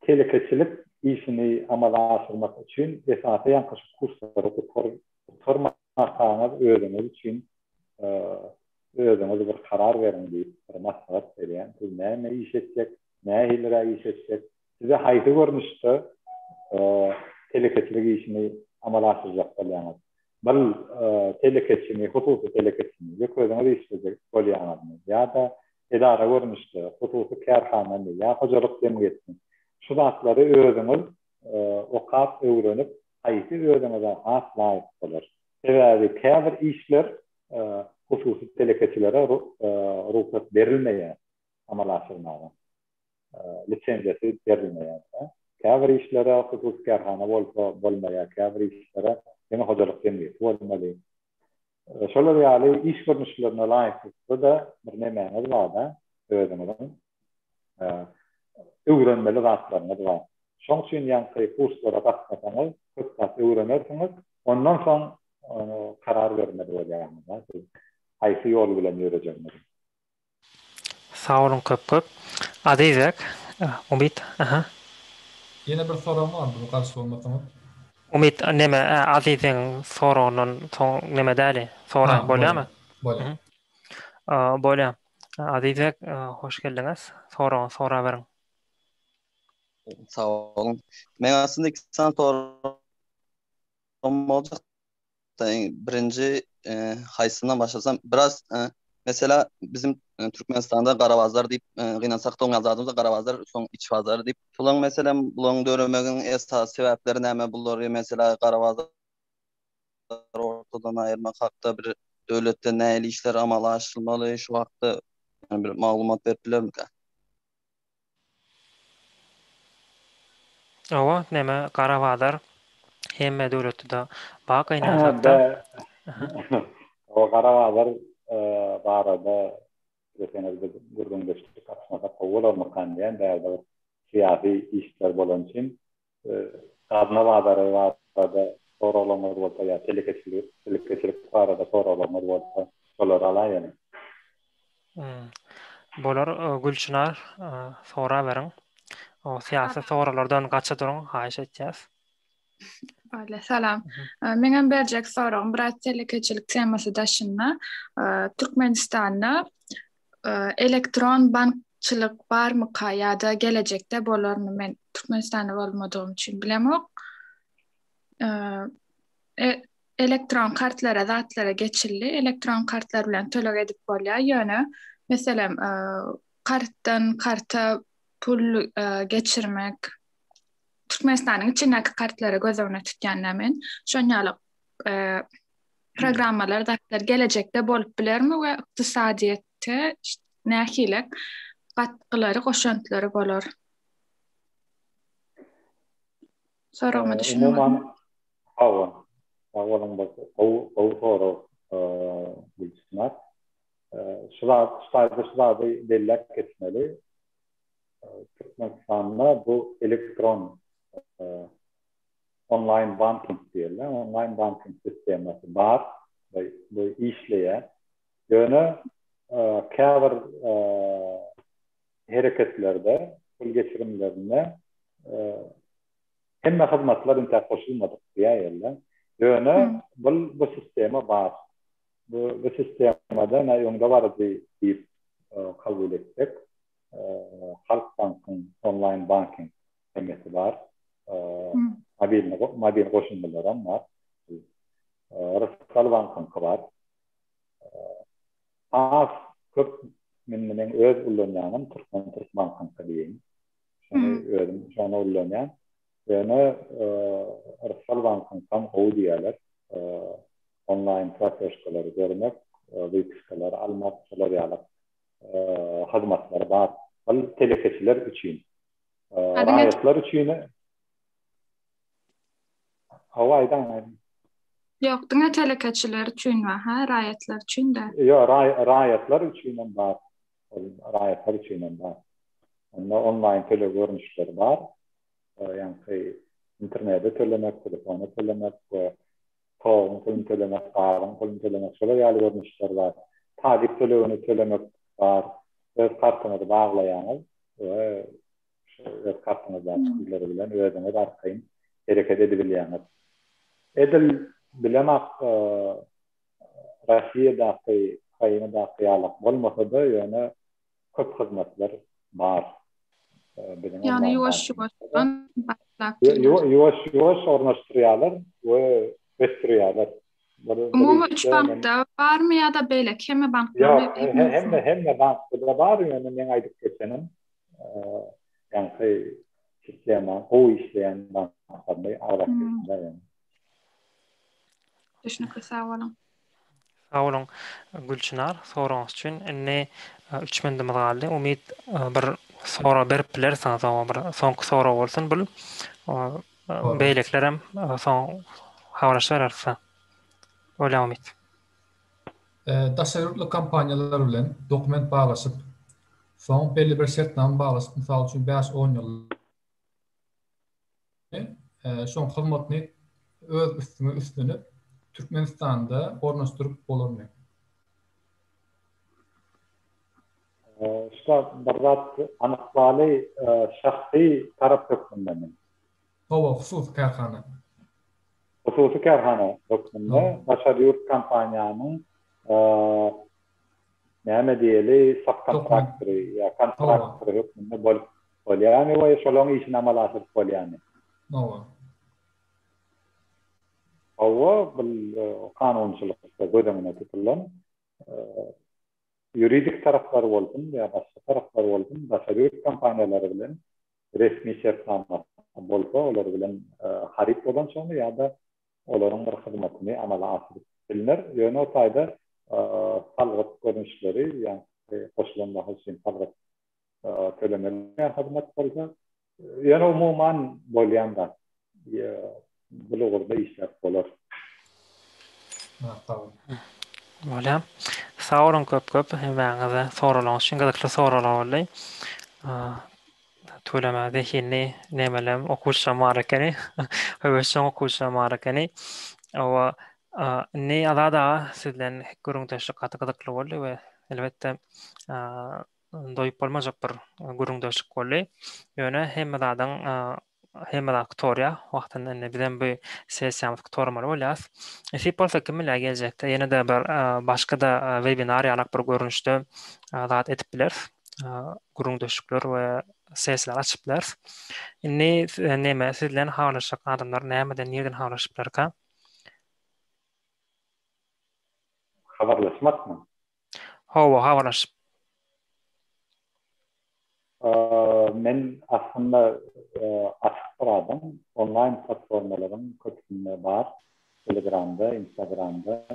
Telekeçilik işini amala aşyrmak üçin esasy ýaňky şu kurslary gutarmasaňyz özüňiz üçin özüňiz bir karar beriň diýip bir maslahat berýän. Siz näme iş etjek, nähiliräk iş etjek, size haýsy görnüşde telekeçilik işini amala aşyrjak bolýaňyz? Bir telekeçimi, hususy telekeçimi, ýok özüňiz işlejek bolýaňyzmy ýa-da edara görnüşde, hususy kärhanamy ýa hojalyk jemgyýetmi? Şu zatlary özüňiz okap, öwrenip, haýsy özüňize has laýyk bolar? Sebäbi käbir işler hususy telekeçilere rugsat berilmeýär amala aşyrmaga. Lisenziýasy berilmeýär. Käbir işlere hususy kärhana bolsa bolmaýar, käbir işlere diňe hojalyk jemgyýeti bolmaly. Şolar ýaly iş görnüşlerine laýyklykda-da bir nemäňiz bar-da, özüňiziň öwrenmeli zatlaryňyz bar. Şoň üçin ýaňky kurslara gatnasaňyz, köp zat öwrenersiňiz. Ondan soň karar bermeli bolýaňyz-da, siz haýsy ýol bilen ýörejegiňizi. Sag boluň köp köp. Azizbek, Umyt, aha. Ýene bir soragym bardy bu garşy bolmasaňyz. Umyt neme Azizbegiň soragyndan soň neme däli soraýyn bolýamy? Bolýar. Bolýar. Azizbek hoş geldiňiz. Soragyňyzy soraberiň. Sag boluň. Meň aslynda iki sany soragym boljak. Birinji haýsyndan başlasam, biraz mesela bizim Türkmenistanda gara bazar diýip gynansak-da oňa zadymyz gara bazar, soň iç bazar diýip. Şolaň meselem bularyň döremeginiň esasy sebäpleri näme? Bulary mesela gara bazar ortadan aýyrmak hakda bir döwletde nähili işler amala aşyrylmaly şu hakda bir maglumat berip bilermikä? Hawa, neme gara bazar hemme döwletde-de bar gynansakda. Hawa, gara bazar barada isleseňiz biz gürrüňdeşlik açmasak gowy bolarmykan diýýän, bärde bir syýasy işler bolany üçin. Gazna bazary barada soraglaryňyz bolsa ýa telekeçilik telekeçilik barada soraglaryňyz bolsa şolary alaýalyň. Bolar Gülçynar soraberiň. O syýasy soraglardan gaça duruň haýyş etýäs. Bolýa salam. Meňem berjek soragym biraz telekeçilik temasy daşynda. Türkmenistanda elektron bankçylyk barmyka ýa-da gelejekde bolarmy men Türkmenistanda bolmadygym üçin bilemok. E, elektron kartlara zatlara geçildi. Elektron kartlar bilen töleg edip bolýar. Ýöne meselem kartdan karta pul geçirmek Türkmenistanyň içindäki kartlary göz öňüne tutýan men. Şon ýaly programmalar zatlar gelejekde bolup bilermi we ykdysadyýetde nähili gatgylary, goşantlary bolar? Soragyma düşündiňizmi? Umuman, hawa. Sag boluň, bu gowy gowy sorag, Gülçynar. Şu zat, şu taýda şu zady belläp geçmeli. Türkmenistanda bu elektron onlaýn banking diýilýär. Onlaýn banking sistemasy bar we bu işleýär. Ýöne käbir hereketlerde, pul geçirimlerinde hemme hyzmatlar intäk goşulmadyk diýäýeli. Ýöne bu bu sistema bar. Bu bu sistemada öňde baryjy diýip. kabul etsek, Halk bankyň onlaýn banking hemmesi bar. Mobil mobil goşundylaram bar. Rysgal bankyňky bar. Has köp men meň öz ullanýanym Türkmen Türk bankyňky diýeýin. Şony özüm şony ullanýan. Ýöne Rysgal bankyňkam gowy diýýärler. Onlaýn platežkalary görmek, wypiskalary almak, şolar ýaly hyzmatlary bar. Ol telekeçiler üçin. Raýatlar üçin Hawa aýdaň aýdyň. Ýok, diňe telekeçiler üçin bar, ha, raýatlar üçin däl. Ýok, raýatlar üçin hem bar. Ol raýatlar üçin hem bar. Onda onlaýn töleg görnüşleri bar. Ýaňky internete tölemek, telefona tölemek we toguň puluny tölemek, gazyň puluny tölemek, şolar ýaly görnüşler bar. Talyp tölegini tölemek bar. Öz kartyňyzy baglaýaňyz we şu öz kartyňyzdaky pullar bilen özüňiz arkaýyn hereket edibilýäňiz. Edil bilemok Russiýadaky, Ukrainadaky ýalak bolmasa-da, ýöne köp hyzmatlar bar. Biziň Ýagny ýuwaş-ýuwaşdan başlap Ýuwaş-ýuwaş ornaşdyrýarlar we ösdürýärler. Umumy üç bankda barmy ýa-da beýleki hemme banklarda? Ýok, hemme hemme bankda bar, ýöne meň aýdyp geçenim ýaňky sistema gowy işleýän banklaryny agzap geçdim. Düşnükli sag boluň. Sag boluň Gülçynar soragyňyz üçin. Indi 3 minudymyz galdy. Umyt bir sorag berip bilersiňiz oňa bir soňky sorag bolsun bul. Beýlekilerem soň habarlaşarys. Bolýar Umyt. Daşary ýurtly kompaniýalar bilen dokument baglaşyp, soň belli bir şertnama baglaşyp, mysal üçin bäş-on ýyl, şoň hyzmatyny öz üstüňe üstlenip, Türkmenistanda ornaşdyryp bolarmy? Şuda bir zat anyklaly, şahsy tarap hökmündemi? Hawa, hususy kärhana. Hususy kärhana hökmünde daşary ýurt kompaniýanyň näme diýeli subkontraktory ýa kontraktory hökmünde bolup bolýarmy we şolaryň işini amala aşyryp bolýarmy? Hawa. Hawa, bu kanunçylykda göz öňünde tutulan. Ýuridik taraplar bolsun ýa başga taraplar bolsun daşary ýurt kompaniýalary bilen resmi şertnamasy bolsa, olar bilen haryt dolanyşygyny ýa-da olaryň bir hyzmatyny amala aşyryp bilner. Ýöne o taýda salgyt görnüşleri, ýagny goşulan baha üçin salgyt tölemeli hyzmat bolsa, ýöne umuman bolýan zat. Bu ugurda işläp bolar. Sag boluň. Bolýar. Sag boluň köp köp hemmäňize soraglaryňyz üçin gyzykly soraglar boldy. Tüweleme zehinli nemelem okuwçylam bar ekeni. Höwesjeň okuwçylam bar ekeni. Hawa, indi Azat aga siz bilen gürrüňdeşlik gaty gyzykly boldy we elbetde doýup bolmajak bir gürrüňdeşlik boldy. Ýöne hemme zadyň hemme zat gutarýar. Wagtynda indi bizem bu sessiýamyzy gutarmaly bolýarys. Nesip bolsa kim bilýär geljekde ýene-de bir başga-da webinar ýalak bir görnüşde zat edip bileris. Gürrüňdeşlikler we sessiýalar açyp bileris. Indi neme siz bilen habarlaşjak adamlar nämeden nireden habarlaşyp bilerka? Habarlaşmakmy? Hawa, habarlaşyp. Men aslynda açyk bir adam. Onlaýn platformalaryň köpüsinde bar. Telegramda, Instagramda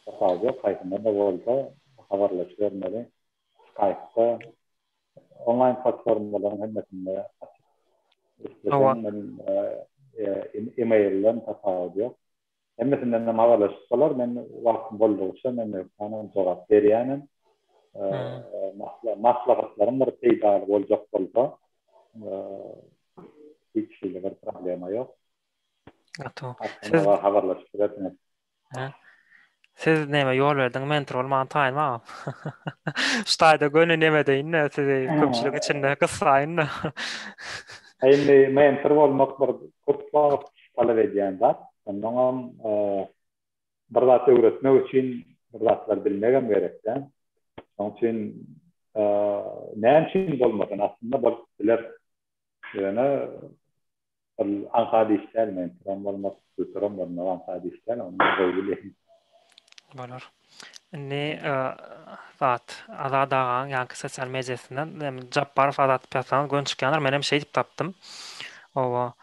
tapawudy ýok, haýsynda-da bolsa habarlaşybermeli. Skype-da, onlaýn platformalaryň hemmesinde açyk. Isleseň men e-mailden tapawudy ýok. Hemmesinden hem habarlaşyp bolar. Men wagtym boldugyça men hökmanam jogap berýänem. Maslahatlarym bir peýdaly boljak bolsa, hiç hili bir problema ýok. Gaty. Siz habarlaşyp bilersiňiz. Siz näme ýol berdiň mentor bolmaga taýyn agam. Şu taýda göni neme deýin-de sizi köpçülik içinde gyssaýyn-da. Indi mentor bolmak bir köp wagt talap edýän zat. Onnoňam bir zat öwretmek üçin bir zatlar bilmegem gerek-dä. Şonuň üçin näme üçin bolmasyn, aslynda bolup biler. Ýöne ol aňsat iş däl, mentoram bolmak, tutoram bolmak aňsat iş däl, ony men gowy bilýän. Bolar. Indi zat Azat agaň ýaňky sosial mediasyndan Japbarow Azat diýip ýazsaňyz göni çykýandyr. Menem şeýdip tapdym. Owa.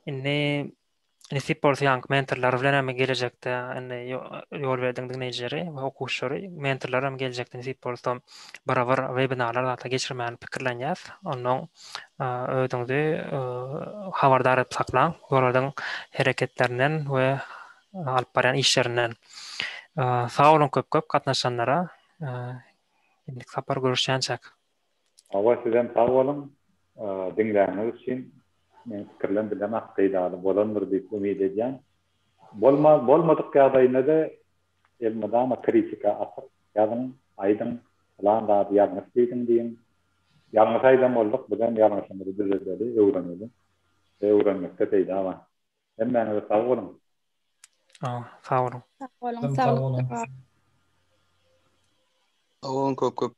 Indi Nesip bolsa ýaňky mentorlar bilen hem gelejekde indi ýol berdiň diňleýjileri we okuwçylary mentorlar hem gelejekde nesip bolsa barabar webinarlar zatlar geçirmäni pikirlenýäs. Onnoň özüňizi habardar edip saklaň ýolardyň hereketlerinden we alyp barýan işlerinden. Sag boluň köp köp gatnaşanlara. Indiki sapar görüşýänçäk. Hawa sizem sag boluň diňläniňiz üçin meň pikirlem bilemok peýdaly bolandyr diýip umyt edýän. Bolma bolmadyk ýagdaýynda-da elmydama kritika açyk ýazyň aýdyň pylan zady ýalňyş diýdiň diýiň. Ýalňyş aýdan bolduk bizem ýalňyşymyzy düzedeli öwreneli we öwrenmekde peýda bar. Hemmäňize sag boluň. Sag boluň. Sag boluň. Sag boluň. Sag boluň köp köp.